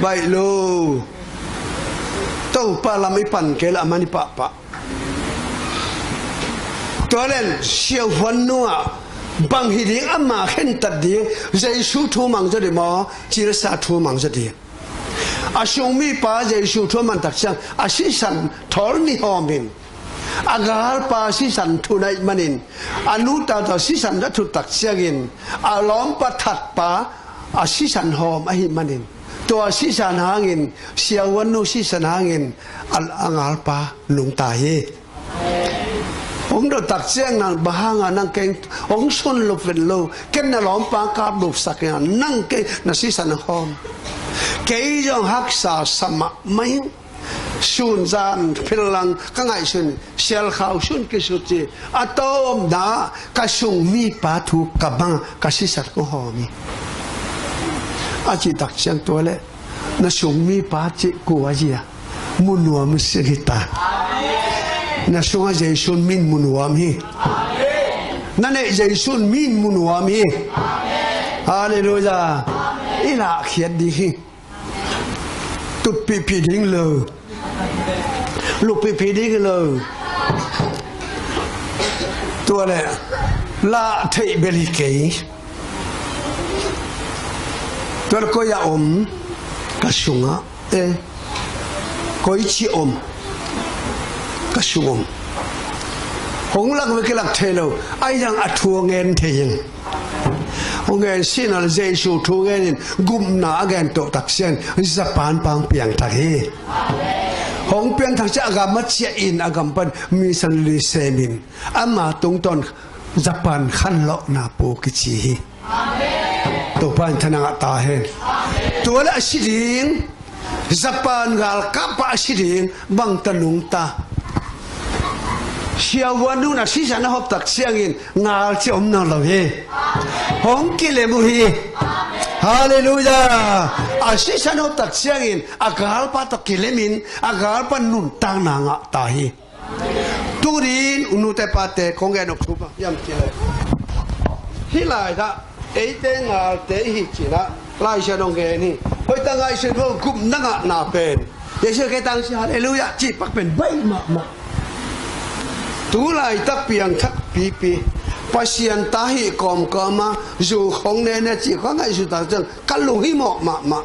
Baih lo. Topa lam i pan kei la a man i pahpah. Tua len siavuan nu ah bang hi ding ama khentat ding, Jesu thu mang zaw ding maw, cilsa thu mang zaw ding. A sung mipa Jesu thu a man tak ciang a sisan thawl ni hawm in, a galpa sisan thu naih manin, a nuta tawh sisan a thut tak ciangin, a lawmpa thatpa a sisan hawm ahih manin, tua sisan hangin, siavuan nu sisan hangin a, a galpa nungta hi. Hong dot tak ciang nang bang hanga nang keng hong sun lo vet lo, ken na lawmpa kap lupsak in nang keng na sisan hawm. Kei zong haksa sa mahmah ing. Sun zan phel lang ka ngaihsun, sial khau sun kisut ci. A tawmna ka sung mipa thu ka bang ka sisan kong hawm hi. A cih tak ciang tua le na sung mipa cih kua zia mu nuam si hi ta. Na sungah Jesu min mu nuam hi. Na neih Jesu min mu nuam hi. Halleluiah. I lahkhiat ding hi. Tutpihpih ding lo. Lupihpih ding lo. Tua le lah theih bel hi kei. Tua le koi a om ka sungah. Eh, koi ci om ka sung om. Hong lak ve kilak thei lo. Ai zang a thu a ngen thei ing. Hong gen sinal Jesu thu ngenin gupna a gen tawh tak ciang Japan pang piangthak hi. Hong piangthak ciah a gam a ciah in a gam pan missionary semin ama tungtawn Japan khanlawhna pu kici hi. Topa in thanang ah ta hen. Tua le a si ding. Japan galkap pah a si ding bangta nungta. Siavuan nun a sisan a hop tak ciangin ngal ci om nawn lo hi. Hong kilem uh hi. Halleluiah. A sisan hop tak ciangin a galpa tawh kilemin a galpa nuntakna ngah ta hi. Tunin u nute pate kong gen uk thu bang hiam cih leh, hih lai dah eite ngalte i hi cinah Lai Siangtho hong gen hi. Hoih tak ngaihsun vo, gupna ngahna pen Jesu kei tang si halleluiah cih pak pen baih mahmah. Tu laitak piangthak pipi Pasian ta hih kawmkawma zu khong nene cih kha ngaihsun tak ciang ka lunghimawh mahmah.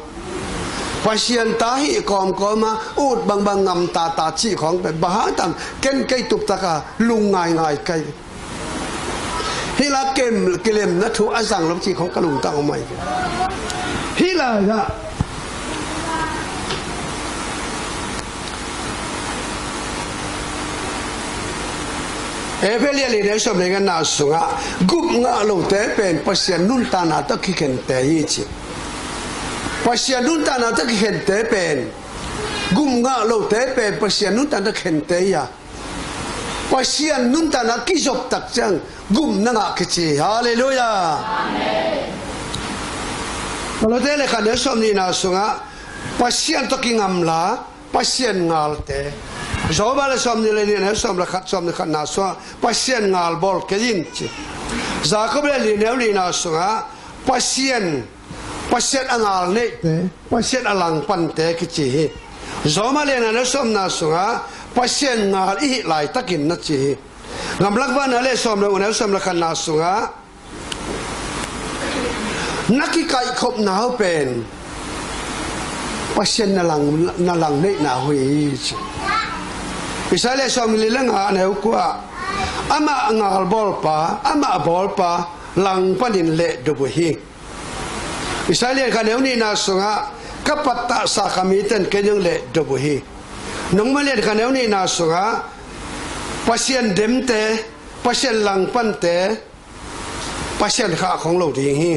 Pasian ta hih kawmkawma ut bangbang ngam tata cih khawng pen bang hang tam ken kei tuktaka lung ngaingai kei. Hih la kem kilemna thu a zang lo cih khawng ka lungtang om mai. Hih la ya Efesa lian li neu sawm le khatna sungah, gup ngah lote pen Pasian nuntakna tawh kikhente hi ci. Pasian nuntakna tawh kikhente pen gup ngah lote pen Pasian nuntakna tawh kikhente hi a, Pasian nuntakna kizop tak ciang gupna ngah kici. Halleluiah. Kolose lian khat neu sawm nihna sungah, Pasian tawh kingamla Pasian ngalte. Job lian sawm nih le nih neu sawm le khat, sawm le khatna sungah, Pasian ngal bawl kei in ci. Jakob lian li neu nihna sungah, Pasian, Pasian a ngal neihte, Pasian a langpante kici hi. Roma lian nga neu sawmna sungah, Pasian ngal i hih laitakin na ci hi. Gamlak vana lian sawm le nga neu sawm le khatna sungah, na kikaihkhopna uh pen Pasian na lang, na lang neihna uh hi ci. Isaiah lian sawm le nga neu kua, amah a ngal bawlpa, amah a bawlpa langpanin lehdo uh hi. Isaiah lian khat neu nihna sungah, ka pattahsa ka mite in kei nong lehdo uh hi. Nungma lian khat neu nihna sungah, Pasian demte, Pasian langpante, Pasian khah khong lo ding hi.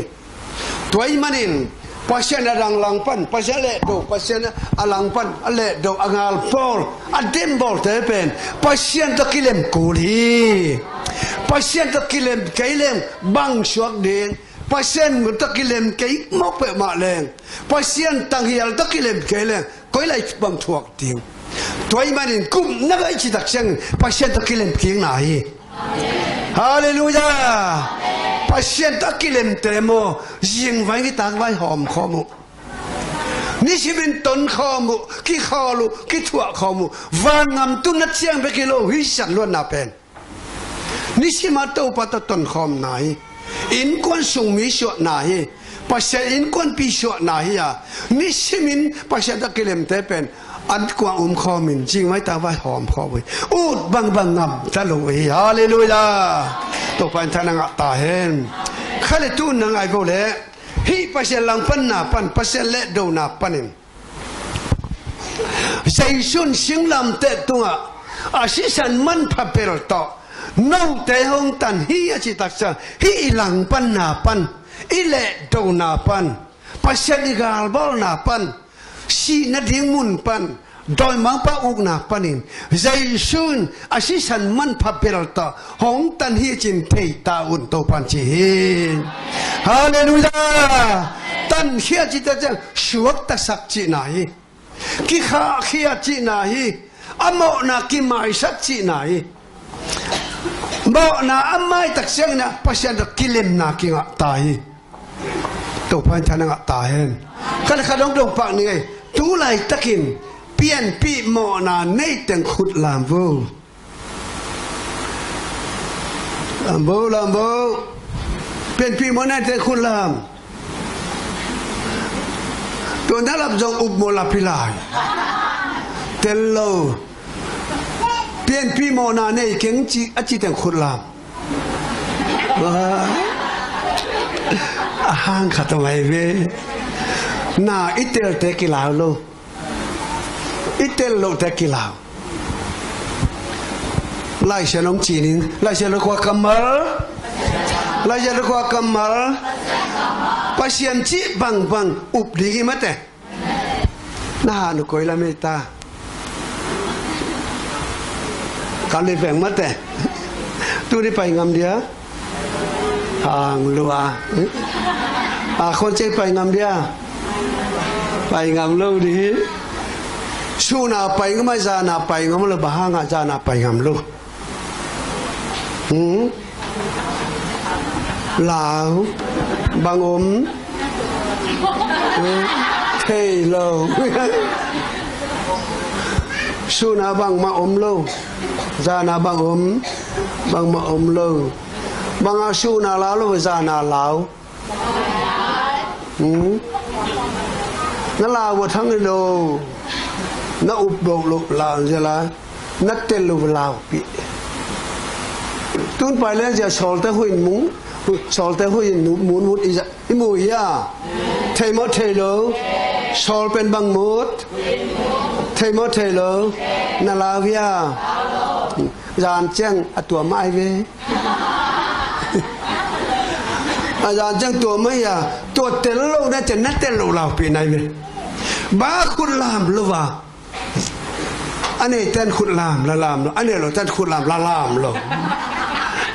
Tua ahih manin, Pasian a dang langpan, Pasian a lehdo, Pasian a langpan, a lehdo, a ngal bawl, a dem bawlte pen Pasian tawh kilem kul hi. Pasian tawh kilem kei leng bang suak ding? Pasian tawh kilem kei mawk peuhmah leng, Pasian tanghial tawh kilem kei leng koi lai bang thuak ding? Tua ahih manin gupna ngah i cih tak ciangin Pasian tawh kilem kikna hi. Halleluiah. Pasian tawh a kilemte maw, zingvai ngitak vai hawm khawm uh. Nisimin ton khawm uh, kikhawl uh, kithuah khawm uh. Vangam tun na ciang bek hi lo, hih sisan luatna pen. Nisim a Topa tawh tonkhawmna hi. Innkuan sung mi suahna hi. Pasian innkuanpi suahna hi a, nisimin Pasian tawh kilemte pen an kuang umkhawmin, zingvai tak vai hawmkhawm uh hi. Ut bangbang ngamta lo uh hi. Halleluiah. Topa in thang na ngah ta hen. Kha le tun na ngai ko leh, hih Pasian langpanna pan, Pasian lehdona panin Jesu in singlamteh tungah a sisan manpha bel tawh note hong tan hi a cih tak ciang, hih i langpanna pan, i lehdona pan, Pasian i galbawlna pan, sih nading mun pan, dawimangpa ukna panin Jesu in a sisan manpha bel tawh hong tan hi cih thei ta un, Topa in ci hi. Halleluiah. Tankhia cih tak ciang suaktasak cihna hi. Kikhahkhia cihna hi. A mawhna kimaisak cihna hi. Mawhna a mai tak ciangin ah Pasian tawh kilemna kingah ta hi. Topa in thang na ngah ta hen. Khat le khat dong dong pak ni ngei. Tu laitakin pianpih mawhna nei teng khut lam vo. Lam vo, lam vo. Pianpih mawhna nei teng khut lam. Tua na lap zong up maw, lap hi lai. Tel lo. Pianpih mawhna nei keng ci, a ci teng khut lam. A hang khat a mai ve. Na i telte kilau lo. I tel lohte kilau. Laisiangtho cih ning, Laisiangtho kua kammal? Laisiangtho kua kammal? Pasian cih bangbang up ding hi mate. Na hanu koi lam ei ta. Kali veng mate. Tuni pai ngam dia? Hang lua. A khon cei pai ngam dia? Pai ngam lo dih. Suna pai ngam ai, zana pai ngam lo, bang hanga zana pai ngam lo? Hmm? Lau. Bang om? Hmm? Thei lo. Suna bangmah om lo. Zana bang om? Bangmah om lo. Banga suna lau lo, zana lau? Hmm? Na lau a thang hi lo. Na up lo lo lau zia la. Na tel lo lau pi. Tun pai len zia sawlte huin mung. Sawlte huin mut mut i za, i mu ia. Thei maw thei lo? Sawl pen bang mut? Thei maw thei lo? Na lau ia. Zan ciang a tua mah ai ve. A zan ciang tua mah ai a, tua tel lo na ciang na tel lo laupi nai ve. Ba khut lam lo va. A nei ten khut lam la lam lo, a nei lo ten khut lam la lam lo.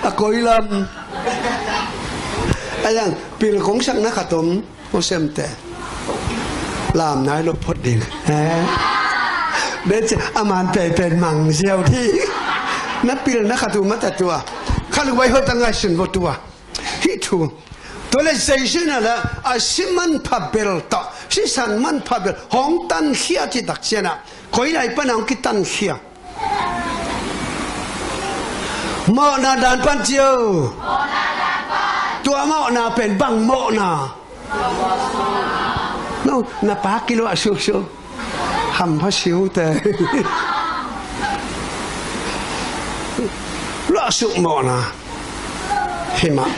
A koi lam. A yang pil kong sak na khat om. Awsem te lam nai lo phot ding. He. Bece a man pei pen mang ziau ding. Na pil na khat uh mata tua. Khat uh vai hot a ngai sun vo tua. Hi thu. Tua le Jesu na la a si manpha bel tawh, sisan manpha bel hong tankhia cih tak ciangin ah koi lai pan hong kitankhia. Mawhna dan pan cio. Tua mawhna pen bang mawhna? No, na pa kiluah suksu. Hampha siu te. Luah suk mawhna. Hi mah.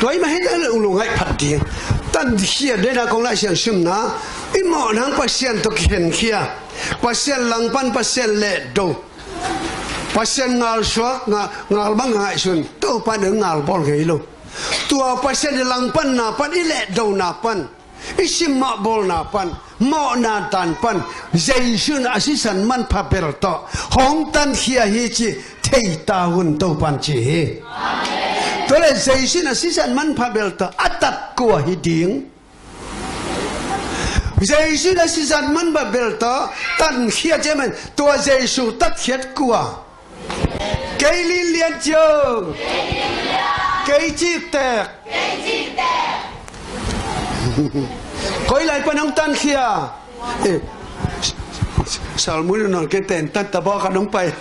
Tua i mah hi ta lung lungngaih phat ding. Tankhia dena kong Lai Siangtho simna. I mawhna hang Pasian tawh kikhenkhia. Pasian langpan, Pasian lehdo. Pasian ngalsuak, nga-, ngal bang ngaihsun. Topa in ngal bawl ngei lo. Tua Pasian i langpanna pan, i lehdona pan, i simmawh bawlna pan, mawhna dan pan, Jesu in a sisan manpha bel tawh hong tankhia hi cih thei ta un, Topa in ci hi. Tua le Jesu in a sisan manpha bel tawh a tat kua hi ding? Jesu in a sisan manpha bel tawh tankhia ciamen tua Jesu tatkhiat kua? Kei linlian cio. Kei ciktek. Koi lai pan hong tankhia. Eh, Salmui non kei ten tan tabawk a nong pai.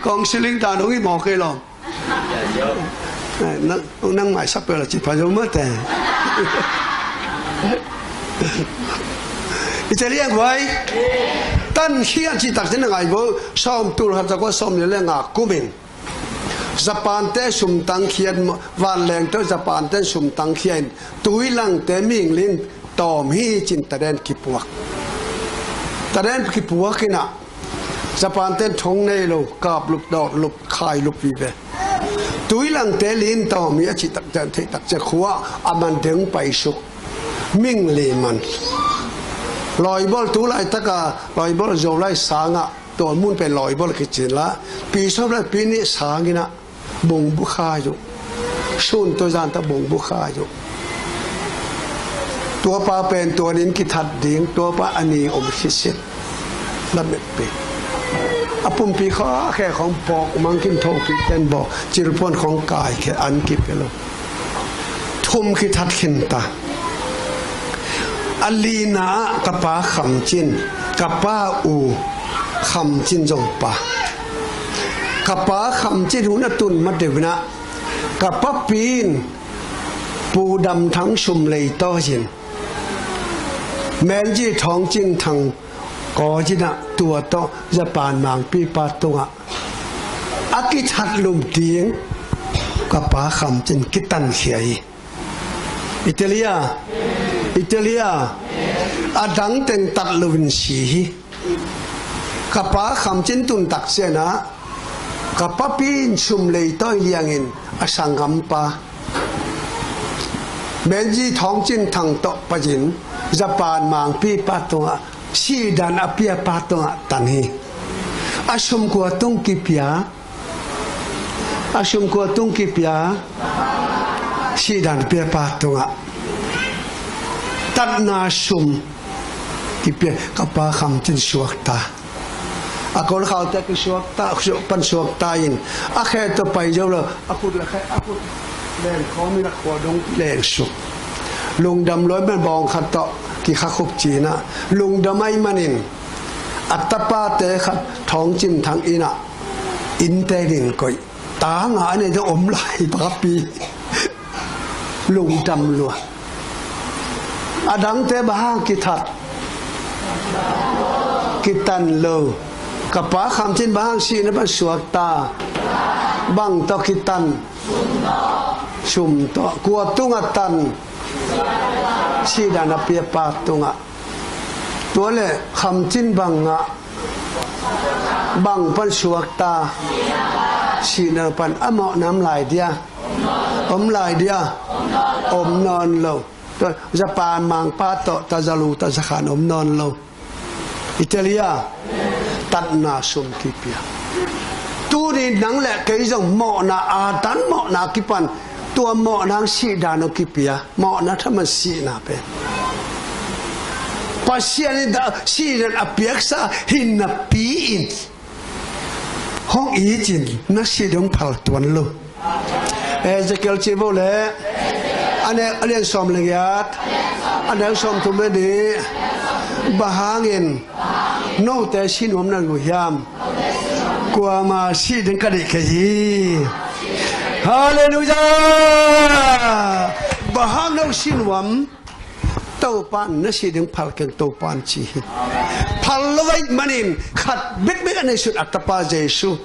Kong siling dan hong i mawk kei lawm. Eh, nang, nang mai sapel a ci pha zo mate. I te liang vai. Tankhia cih tak ciang na ngai vo. Sawm tul khat za kua sawm nih le nga kumin Japan te sum tangkhia, vanleng tawh Japan te sum tangkhia in tuilangte mihing li in tawm hi cin taden kipuak. Taden kipuak in ah Japan ten thong nei lo, kap lup, dawt lup, khai lup vive. Tuilangte li in tawm hi a cih tak ciang, theih tak ciang khua a man deng paisuk. Ming li man. Lawibawl tu laitaka, lawibawl Zolai sangah, tua mun pen lawibawl kici la, pi sawm le pi nih sangin ah, bongbu khai uh. Sun tua zan ta bongbu khai uh. Tuapa pen tuanin kithat ding, tuapa a ni om khisit. Lametpi. A pumpi kha khe khong pawk mangkin thopi ten baw, cilpuan khong kai khe an kipia lo. Thum kithat khin ta. A lina ah ka pa Kham Cin, ka pa u Kham Cin zong pa. Ka pa Kham Cin hun a tun ma deuh in ah, ka papi in Pu Dam Thang Sum Lei tawh hin, Menji Thawng Cin Thang kawi in ah, tua tawh Japan mangpipa tungah a kithat lum ding ka pa Kham Cin kitankhia hi. Italia, Italia, a dang teng tat loin si hi. Ka pa Kham Cin tun tak ciang ah, ka papi in Sum Lei tawh liangin a sanggampa Menji Thawng Cin Thang tawh pai-in Japan mangpipa tungah, sihdan a piapa tungah tan hi. A sum kua tung kipia? A sum kua tung kipia? Sihdan piapa tungah. Tatna sum kipia, ka pa Kham Cin suakta. A kol khaute kisuakta, pan suakta in. A khe tawh pai zo lo, a khut le khe, a khut len khawm in a khua dong lengsuk. Lungdam lua man bawng khat tawh kikhakhup ci-in ah, lungdam ahih manin a tapate khat Thawng Cin Thang in ah, innte in koih. Ta nga a nei tawh om lai papi. Lungdam lua. A dangte bang hang kithat? Kitan lo. Ka pa Kham Cin bang hang sihna pan suakta? Bang tawh kitan? Sum tawh. Kua tungah tan? Sihdan a piapa tungah. Tua le Kham Cin bangah Bang pan suakta? Sihna pan. A mawhna om lai dia? Om lai dia? Om nawn lo. Tua Japan mangpa tawh tazalu tazakhan om nawn lo. Italia tatna sum kipia. Tuni nang le kei zong mawhna, Adam mawhna kipan, tua mawhna hang sihdan hong kipia. Mawhna thaman sihna pen Pasian in sihdan a piaksa hi napi-in hong it in na sih dong phal tuan lo. Ezekiel cih vo le, a ne, a lian sawm le giat, a neu sawm thum le nih. Bang hangin note sih nuam na uh hiam? Kuama sih ding ka deih kei hi. Halleluiah. Bang hang no sih nuam? Topa in na sih ding phal keng, Topa in ci hi. Phal lo ahih manin khat bekbek a neihsun a tapa Jesu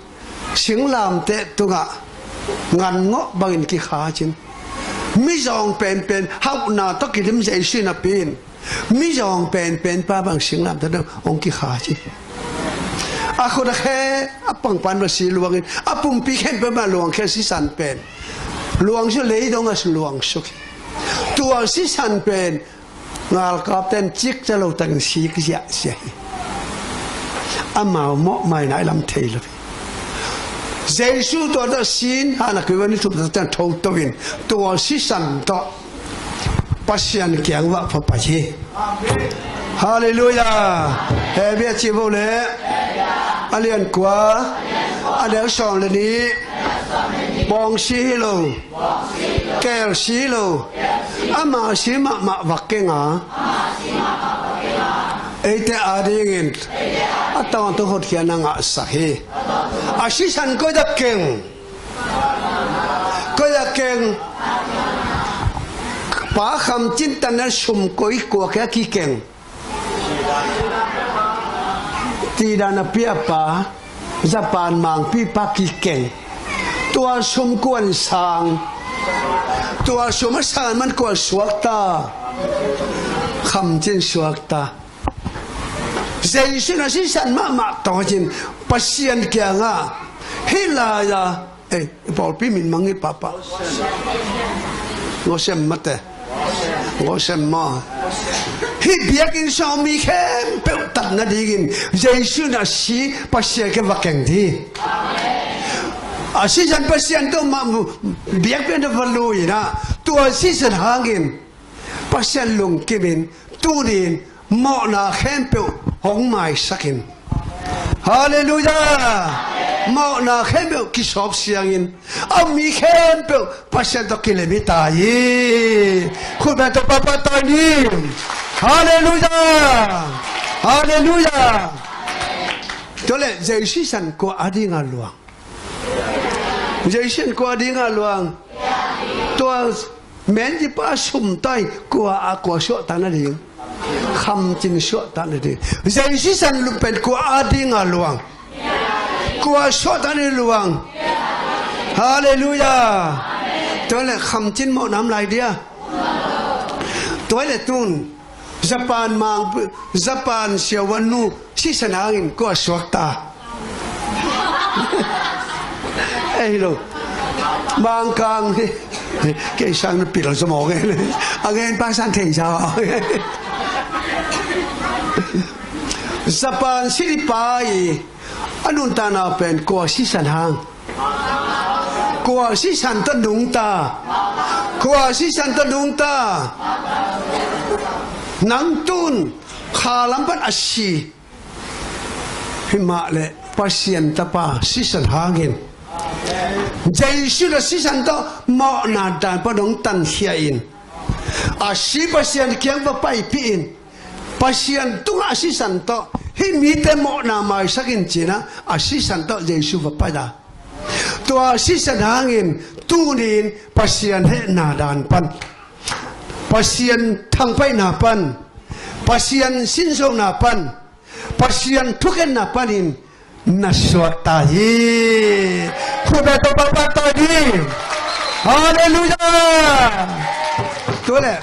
singlamteh tungah ngangawh bangin kikhacin, mizawng penpen hauhna tawh kidim Jesu napi-in, mizawng penpen pa bang singlamteh tungah hong kikhaci. A khut a khe a pangpan bang si luangin, a pumpi khempeuh mah luangkhia sisan pen luangsuk, lei dongah luangsuk hi. Tua sisan pen ngalkapten cikca lo takin sik ziahziah hi. Amau mawhmaina i lam thei lo hi. Jesu tua tawh sin hana kivan i thup tawh tento in tua sisan tawh Pasian kiang vah pha pai hi. Halleluiah. Hebru a ci vo le, a lian kua, a neu sawm le nih. Bawng si hi lo, keel si lo, ama si mahmah vak keng a, eite adingin a tawntung hotkhiatna ngahsak hi. A sisan koi dak keng? Koi dak keng? Pa Kham Cin Tan na sum koi kua kia kikeng? Tidan a piapa Japan mangpipa kikeng. Tua sum kuan sang? Tua sum a sang man kua suakta? Kham Cin suakta. Jesu na sisan mahmah tawh cin Pasian kiangah hih lai-a, ei, i pawlpi min mangngilh pahpah. Ngosem mate. Ngosem maw? Hih biakinn sung mi khempeuh tat nadingin Jesu na si Pasian kiang va keng ding. A sisan Pasian tawh mah biakpiakna va lui-in ah, tua sisan hangin Pasian lungkimin tunin mawhna khempeuh hong maisakin. Halleluiah. Mawhna khempeuh kisawp siangin a mi khempeuh Pasian tawh kilem hi ta hi. Khutbeng tawh pahpah tawi ni. Halleluiah. Halleluiah. Tua leh Jesu sisan kua a dinga luang? Jesu sisan kua a dinga luang? Tua menzipa sum tai kua a, kua suahtak nading? Kham Cin suahtak nading. Jesu sisan lum pen kua a dinga luang? Kua suahtak nading luang? Halleluiah. Tua leh Kham Cin mawhna om lai dia? Tua leh tun Japan mang, Japan siavuan nu sisan hangin kua suakta? Ei lo. Mangkang. Kei sang na pil sa mawk e. A ngen pa san thei sa. Japan silipa i a nuntakna pen kua sisan hang? Kua sisan tawh nungta? Kua sisan tawh nungta? Nang tun khalam pan a si himah leh Pasian Tapa sisan hangin, Jesu na sisan tawh mawhna dan pan hong tankhia in, a si Pasian kiang va paipih in, Pasian tungah a sisan tawh hih mite mawhna maisak in ci-in ah, a sisan tawh Jesu va pai a. Tua sisan hangin tunin Pasian hehna dan pan, Pasian thangpaihna pan, Pasian sinzona pan, Pasian thukhenna panin na suakta hi. Khutbeng tawh pahpah tawi ni. Halleluiah. Tua leh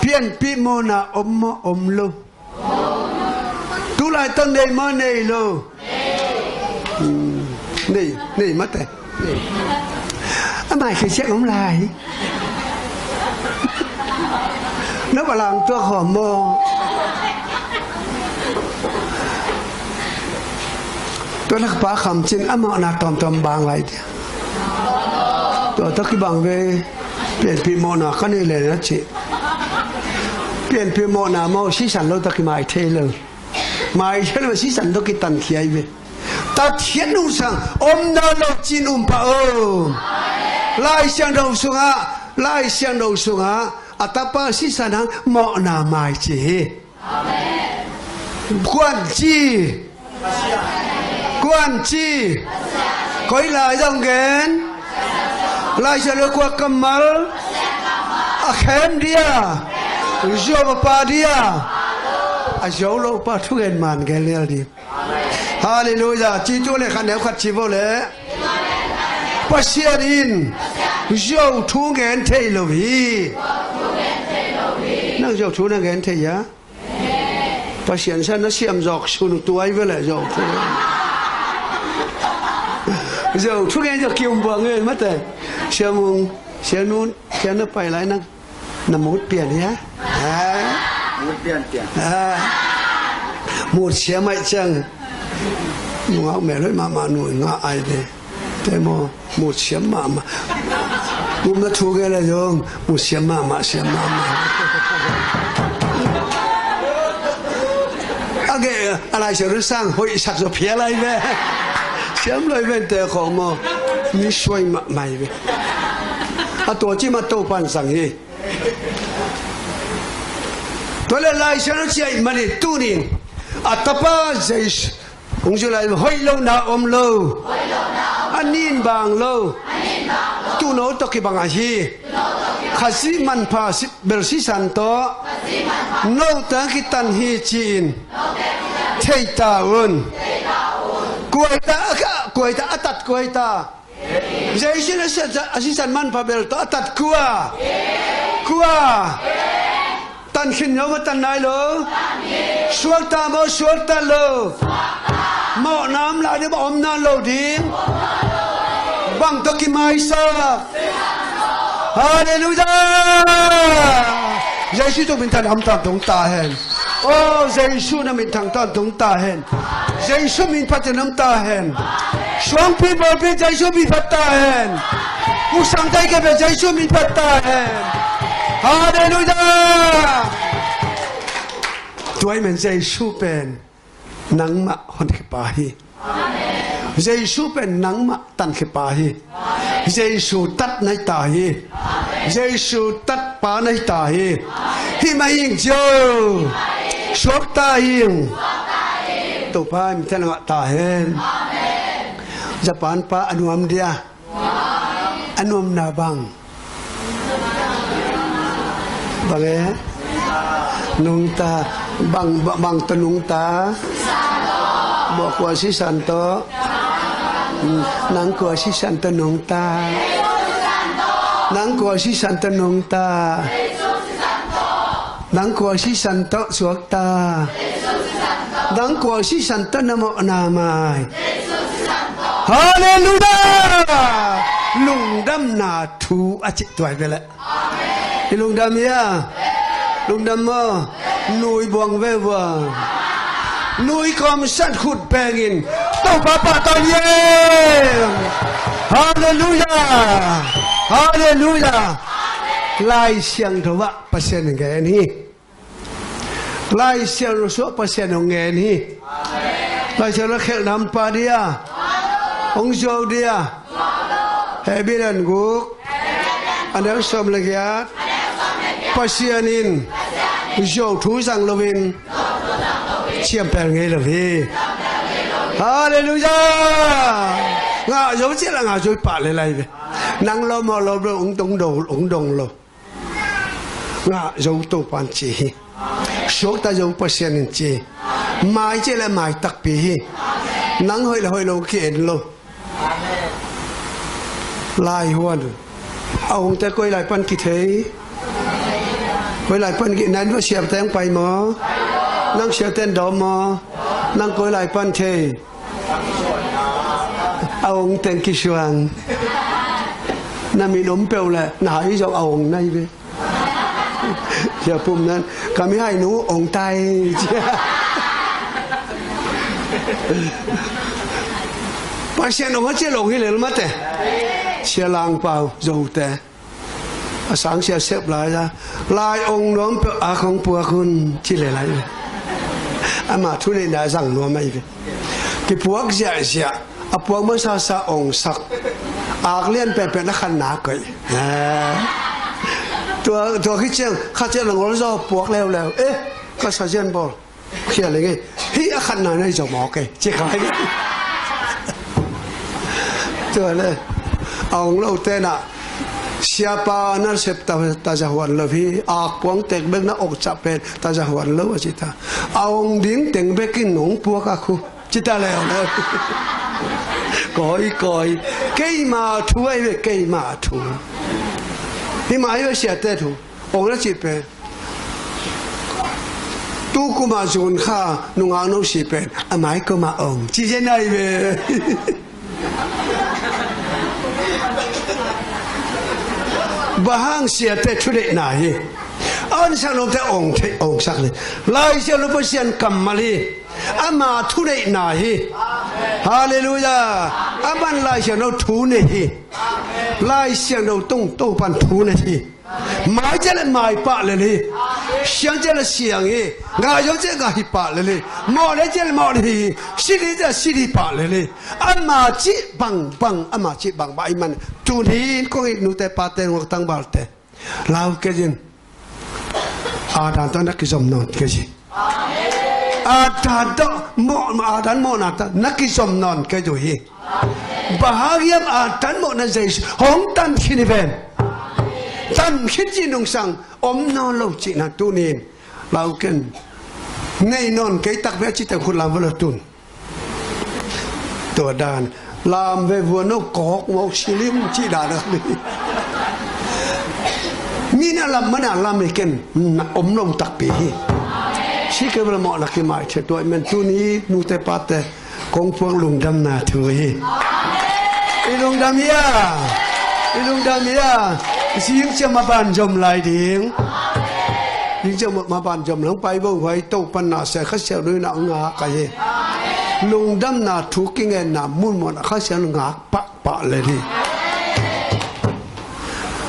pianpih mawhna om maw om lo? Tulai tawh nei maw nei lo? Nei, nei mate. A mai khei siak om lai. Na balang tua khawm maw? Tua lakpa kham cin a mawhna tawmtawm bang lai dia. Tua tawh kibang ve. Pianpih mawhna ka nei le na ci. Pianpih mawhna maw sisan lo tawh kimai thei lo. Mai thei lo sisan tawh kitankhia hi ve. Tatkhiat nungsang omna lo cin um pah o. Lai Siangtho sungah, Lai Siangtho sungah a tapa sisan hang mawhna mai ci hi. Kuan ci, kuan ci. Koi lai zong gen. Lai Siangtho kua kammal a khem dia, zuau a pa dia, a zuau lo pa thugen man gen lial ding. Halleluiah. Ci tu le khat neu khat ci vo le. Pasian in zuau thu ngen thei lo hi. Nang zuau thu na ngen thei a? Pasian san na siam zawk sun tuai ve le zuau thu. Zuau thu ngen zawk kium buang ngen mate. Siam ung, siam nun, siam na pai lai nang. Na mut pian hia? Ha? Mut pian pian. Ha? Mut siam mai ciang. Nungau mel hoi mahmah nui ngah ai ve. Te maw, mut siam mahmah. Gum na thu gel a zong mut siam mahmah, siam mahmah. A geh a lai siam sang hoih sak zaw phial ai ve. Siam loi vente khawng maw. Mi suai mahmah ai ve. A tua ci mah Topan sang hi. Tua le Lai Siangtho ciah manin tunin a tapa Jesu hong zui lai hoih lohna om lo. A nin bang lo. Tuuno tawh kibang ahi. Khazih manpha bel sisan tawh note kitan hi ci-in thei ta un. Kuaita, kuaita a tat kuaita. Jesu in a sisan, a sisan manpha bel tawh a tat kua? Kua? Tan khin lo maw, tan nai lo? Suakta maw, suakta lo? Mawhna om lai ding maw, omna lo ding? Bang tawh kimaisak? Halleluiah! Jesu tung minthan om tan tung ta hen. O Jesu na minthang tan tung ta hen. Jesu min phatin om ta hen. Suangpi bawlpi Jesu min phat ta hen. Musang tai kebe Jesu min phat ta hen. Halleluiah. Tuai men Jesu pen nangmah honkhia pa hi. Jesu pen nangmah tankhia pa hi. Jesu tat na hi ta hi. Jesu tat pa na hi ta hi. Hih mah hi ing cio. Suakta hi ing. Topa in minthan ngah ta hen. Japan pa a nuam dia. A nuamna bang? Bang e? Nungta. Bang, bang, bang tawh nungta? Bawh kua sisan tawh? Hmm, nang kua sisan tawh nungta? Nang kua sisan tawh nungta? Nang kua sisan tawh suakta? Nang kua sisan tawh na mawhna mai? Halleluiah! Lungdamna thu a cih tuai ve leh. I lungdam hia? Lungdam maw? Nui buang ve vua. Nui kawmsan khut pengin Topa pahtawi hi. Halleluiah! Halleluiah! Lai Siangtho ah Pasian in gen hi. Lai Siangtho sungah Pasian hong gen hi. Lai Siangtho khelh nam pa dia, hong zuau dia. Hebrew lian guk, a neu sawm le giat. Pasian in zuau thu zang loin ciampel ngei lo hi. Halleluiah! Ngah zo ciah lah ngah zo pah le lai ve. Nang lo maw lo lo, hong dong lo, hong dong lo. Ngah zo Topan ci hi. Suakta zo Pasian in ci hi. Mai ci le mai takpi hi. Nang hoih le hoih lo ki-en lo. Lai huan a hongte koi lai pan kithei? Koi lai pan ki, nang siapte hong pai maw? Nang siapte in dawm maw? Nang koi lai pan thei? a ong teng kisuang. Na min om peuh le na hai zong a ong nai ve. Sia Pum nan, ka mi hai nu ong tai, cia. Pasian ong a cia lo hi lel mate. Sia Lang Pau Zote. A sang sia sep lai la, lai ong nuam peuh a kong puak hun ci le lai. Ama thuneihna zang nuam ahi ve. Kipuak ziahziah, a puak masasa ong sak. Ak lian penpen a khanna koih. Tua, tua khit ciang khat ciang a ngol zaw puak leuleu. Eh, ka sa zian bawl. Khia le ngei. Hih a khatna na hi zong mawk e, ci khai. Tua le, a ong lo tenah siapa na sep ta, taza huan lo hi. Ak puang tek bek na ong cah pen taza huan lo a ci ta. A ong ding teng bek in nong puak a khu ci ta le, ong lo. Kawi kawi. Keima thu ahi ve, keima thu. Hih mah ahi ve, siate thu. Ong na cih pen, tu kuma zun kha nungak no si pen a mai kuma ong ci zen ai ve. Bang hang? Siate thuneihna hi. A onsak nong te ong thei, ong sak le. Lai Siangtho Pasian kammal hi. Ama thuneihna hi. Halleluiah. A man Lai Siangtho thu nei hi. Lai Siangtho tung Topan thu nei hi. Mai ciang le mai pah lel hi. Siang ciang le siang hi. Ngah zong ciang ngah hi pah lel hi. Mawh le ciang le mawh le hi. Sit hi ciang le sit hi pah lel hi. Ama cih bangbang, ama cih bangbang ahi man. Tuni in kong it nute pate, ngok tangbalte, lau kei in. Adam tawh na kizom nawn kei hi. Adam tawh mawh, Adam mawhna tawh na kizom nawn kei uh hi. Bang hang hiam? Adam mawhna Jesu hong tan khin hi ven. Tan khin cih nungsang om nawn lo cihna tuni in lau ken. Nei nawn kei takpi a cihte khut lam va lo tun. Tua dan lam ve vua no kawk mawk silim cih dan a. Mi na lam mana lam hi ken, na om lo takpi hi. Si ke bala mawh na kimai thei tua i men tuni nute pate kong puak lungdamna thu hi. I lungdam hi a, i lungdam hi a. Zing ciang maban zom lai ding. Zing ciang maban zom lang pai bo huai Topan na sia Kha Siangtho in a ngak ahi. Lungdamna thu kingenna mun mun a Kha Siangtho ngak pahpah le hi.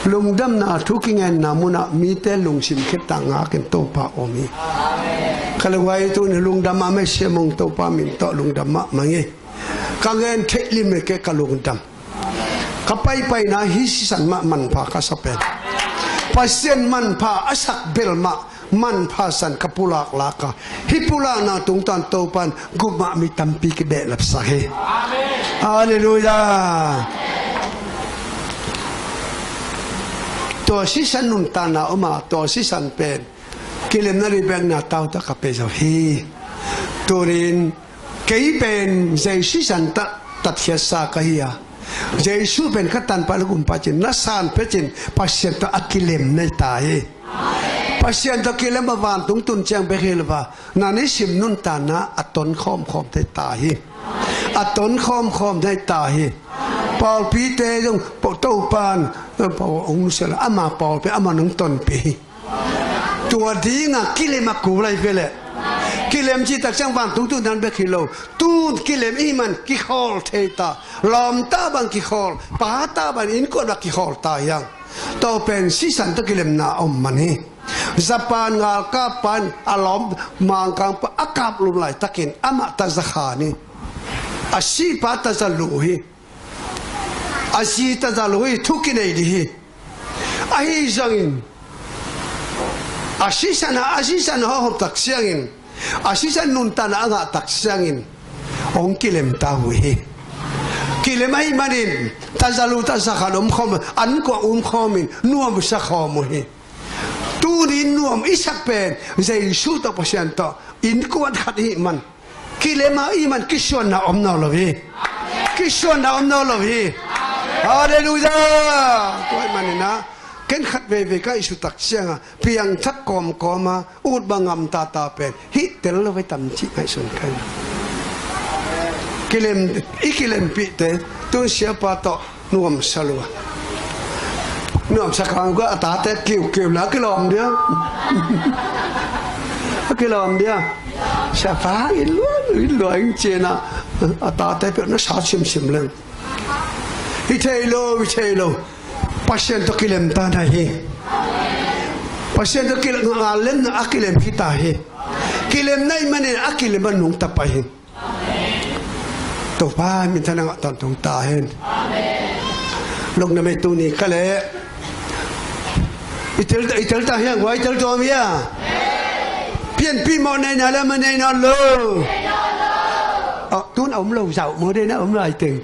Lungdamna thu kingenna munah mite lungsim khetta ngakin Topa om hi. Ka le huai tuni lungdam a mei siamong Topa min tawh lungdam mahmah hi. Ka ngen theih lim le ke ka lungdam. Ka paipaina hi sisan mah manpha ka sa pen. Pasian manpha a sak bel mah manpha san ka pulak laka. Hih pulakna tungtawn Topan gupmah mi tampi kibehlapsak hi. Halleluiah. Tua sisan nuntakna om a, tua sisan pen kilemna ribekna tauta ka pe zo hi. Tunin kei pen Jesu sisan tah tatkhiatsa ka hi a, Jesu pen ka tanpa le gumpa cin na san pia cin Pasian tawh a kilem nei ta hi. Pasian tawh kilem a vantung tun ciang bek hi lo va, na nisim nuntakna a ton khawmkhawm thei ta hi. A ton khawmkhawm thei ta hi. Pawlpite zong Topan hong nusia lo, ama pawlpi ama nong tonpih hi. Tua dinga kilem a kul lai ve le. Kilem cih tak ciang vantung tun dan bek hi lo. Tun kilem i man kikhawl thei ta. Lawmta bang kikhawl, pata bang innkuan bang kikhawl ta hiang. Tua pen sisan tawh kilemna om man hi. Japan ngalkap pan a lawm Mangkang pa a kap lum laitakin amah taza khan hi. A sipa taza luh hi. A zi taza luh hi, thu kinei dih hi. Ahi zongin a sisan a, a sisan a hawhhop tak siangin, a sisan nuntakna a ngah tak siangin hong kilem ta uh hi. Kilem ahih manin taza luh taza khan omkhawm, an kuang umkhawmin nuamsa khawm uh hi. Tunin nuam i sak pen Jesu tawh, Pasian tawh innkuan khat ihih man, kilem ahih man kisuanna om nawn lo hi. Kisuanna om nawn lo hi. Halleluiah. Tua ahih manin ah ken khat veivei ka ngaihsut tak cianga piangthak kawmkawma ut bang ngam tata pen hih tel lo vai tam cih ngaihsun ka hi. Kilem, i kilempihte Tun siapa tawh nuamsa lua. Nuamsa kang kua a tate kiukiu la a kilawm dia. A kilawm dia. Siapa i lua i lua ing cina. A tate peuh na sa simsim leng. I thei lo, i thei lo. Pasian tawh kilem ta na hi. Pasian tawh kilem, ngal lemna a kilem hi ta hi. Kilem na i manin a kilem a nungta pai hi. Topa minthanna ngah tawntung ta hen. Lungdam ei tuni ka leh. I tel, i tel ta hiang, guai tel tawm hia. Pianpih mawh neina le ma neina lo. Tun a om lo zau maw deina om lai teng.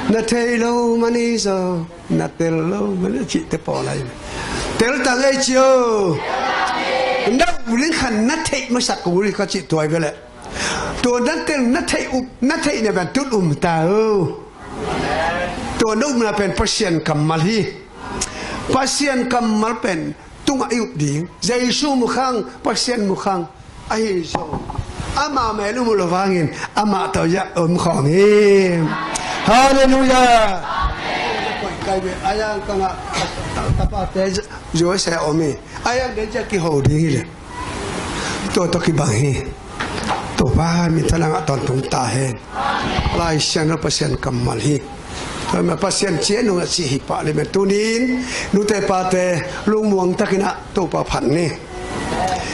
Na thei lo mani zaw, na tel lo mani cihte pawl lai. Tel tang ei cio. Na uling khan na theih masak uli ka cih tuai vele. Tua na tel na theih up na theih na ban tut um ta o. Tua na upna pen Pasian kammal hi. Pasian kammal pen tungah i up ding. Jesu mukhang, Pasian mukhang. Ahi zong amah mel um uh lo vangin amah tawh zah om khawm hi. Halleluiah. Koih kai ve a yang ka ngah tapate zuaisa om hi. A yang dei zah kiho ding hi le. Tua tawh kibang hi. Topa minthanna ngah tawntung ta hen. Lai Siangtho Pasian kammal hi. Tua mah Pasian cia nungah cih hi pah le mah tunin nute pate lungmuang takin ah Topa phat ni.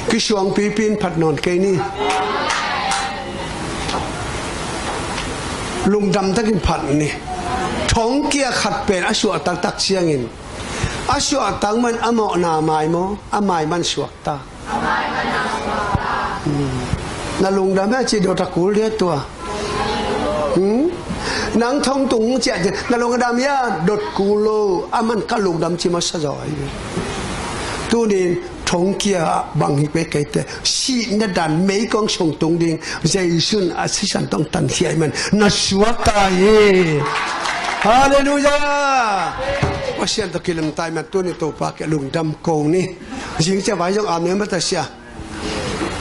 Kisuang pipi in phat nawn kei ni. Lungdam takin phat ni. Thongkia khat pen a suah taktak ciangin a suah tak man a mawhna mai maw a mai man suak ta. Na lungdam hia ci dot a kul dia tua. Nang thong tung ciah ci na lungdam hia dot kul lo a man ka lungdam ci masa zaw ahi. Tunin thongkia bang hi pe keite sihna dan meikong sung tung ding Jesu'n a sisan tawh tankhia hi man na suak ta hi. Halleluiah. Pasian tawh kilem ta hi man tunin Topa kiang lungdam ko ni. Zing cia vai zong amen mata sia.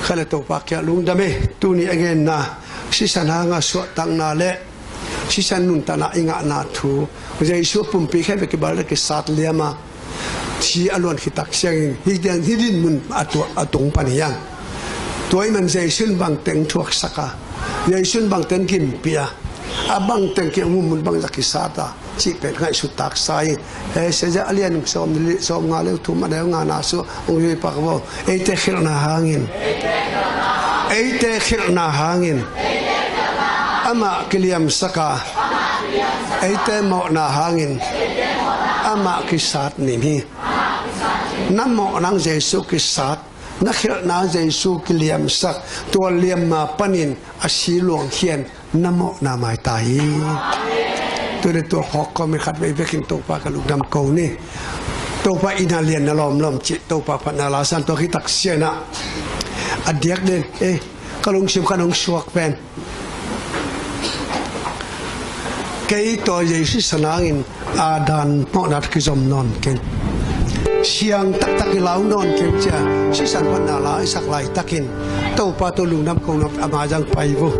Kha le Topa kiang lungdam e. Tuni a genna sisan hanga suahtakna le sisan nuntakna i ngahna thu Jesu pumpi khe ve kibal le kisat liama thi a luan khitak siangin hi dian hi din mun a tung pan hiang. Tua i man Jesu'n bangteng thuaksaka Jesu'n bangteng kimpia a bangteng kiang mun bangzah kisata cih pen ngaihsut taksa hi. He sia zah a lian sawm li sawm nga le thum a deu nga na su ong yui pak vo. Eite khilhna hangin eite khilhna hangin amah kiliamsaka eite mawhna hangin amah kisat nim hi. Na mawh nang Jesu kisat na khilh nang Jesu kiliamsak tua liamma panin a si luang khian na mawhna mai ta hi. Tuni tua khawk kawmin khat vei vekin Topa ka lungdam ko ni. Topa ina lian na lawmlawm cih Topa phatna la san tua khitak sianah a diak den e ka lungsim ka nong suak pen kei tua Jesu sanangin a dan mawhna kizom nawn keng siang taktak i lau nawn keng cia sisan phatna la i sak laitakin Topa tua lungdam ko na a ma zang pai vo.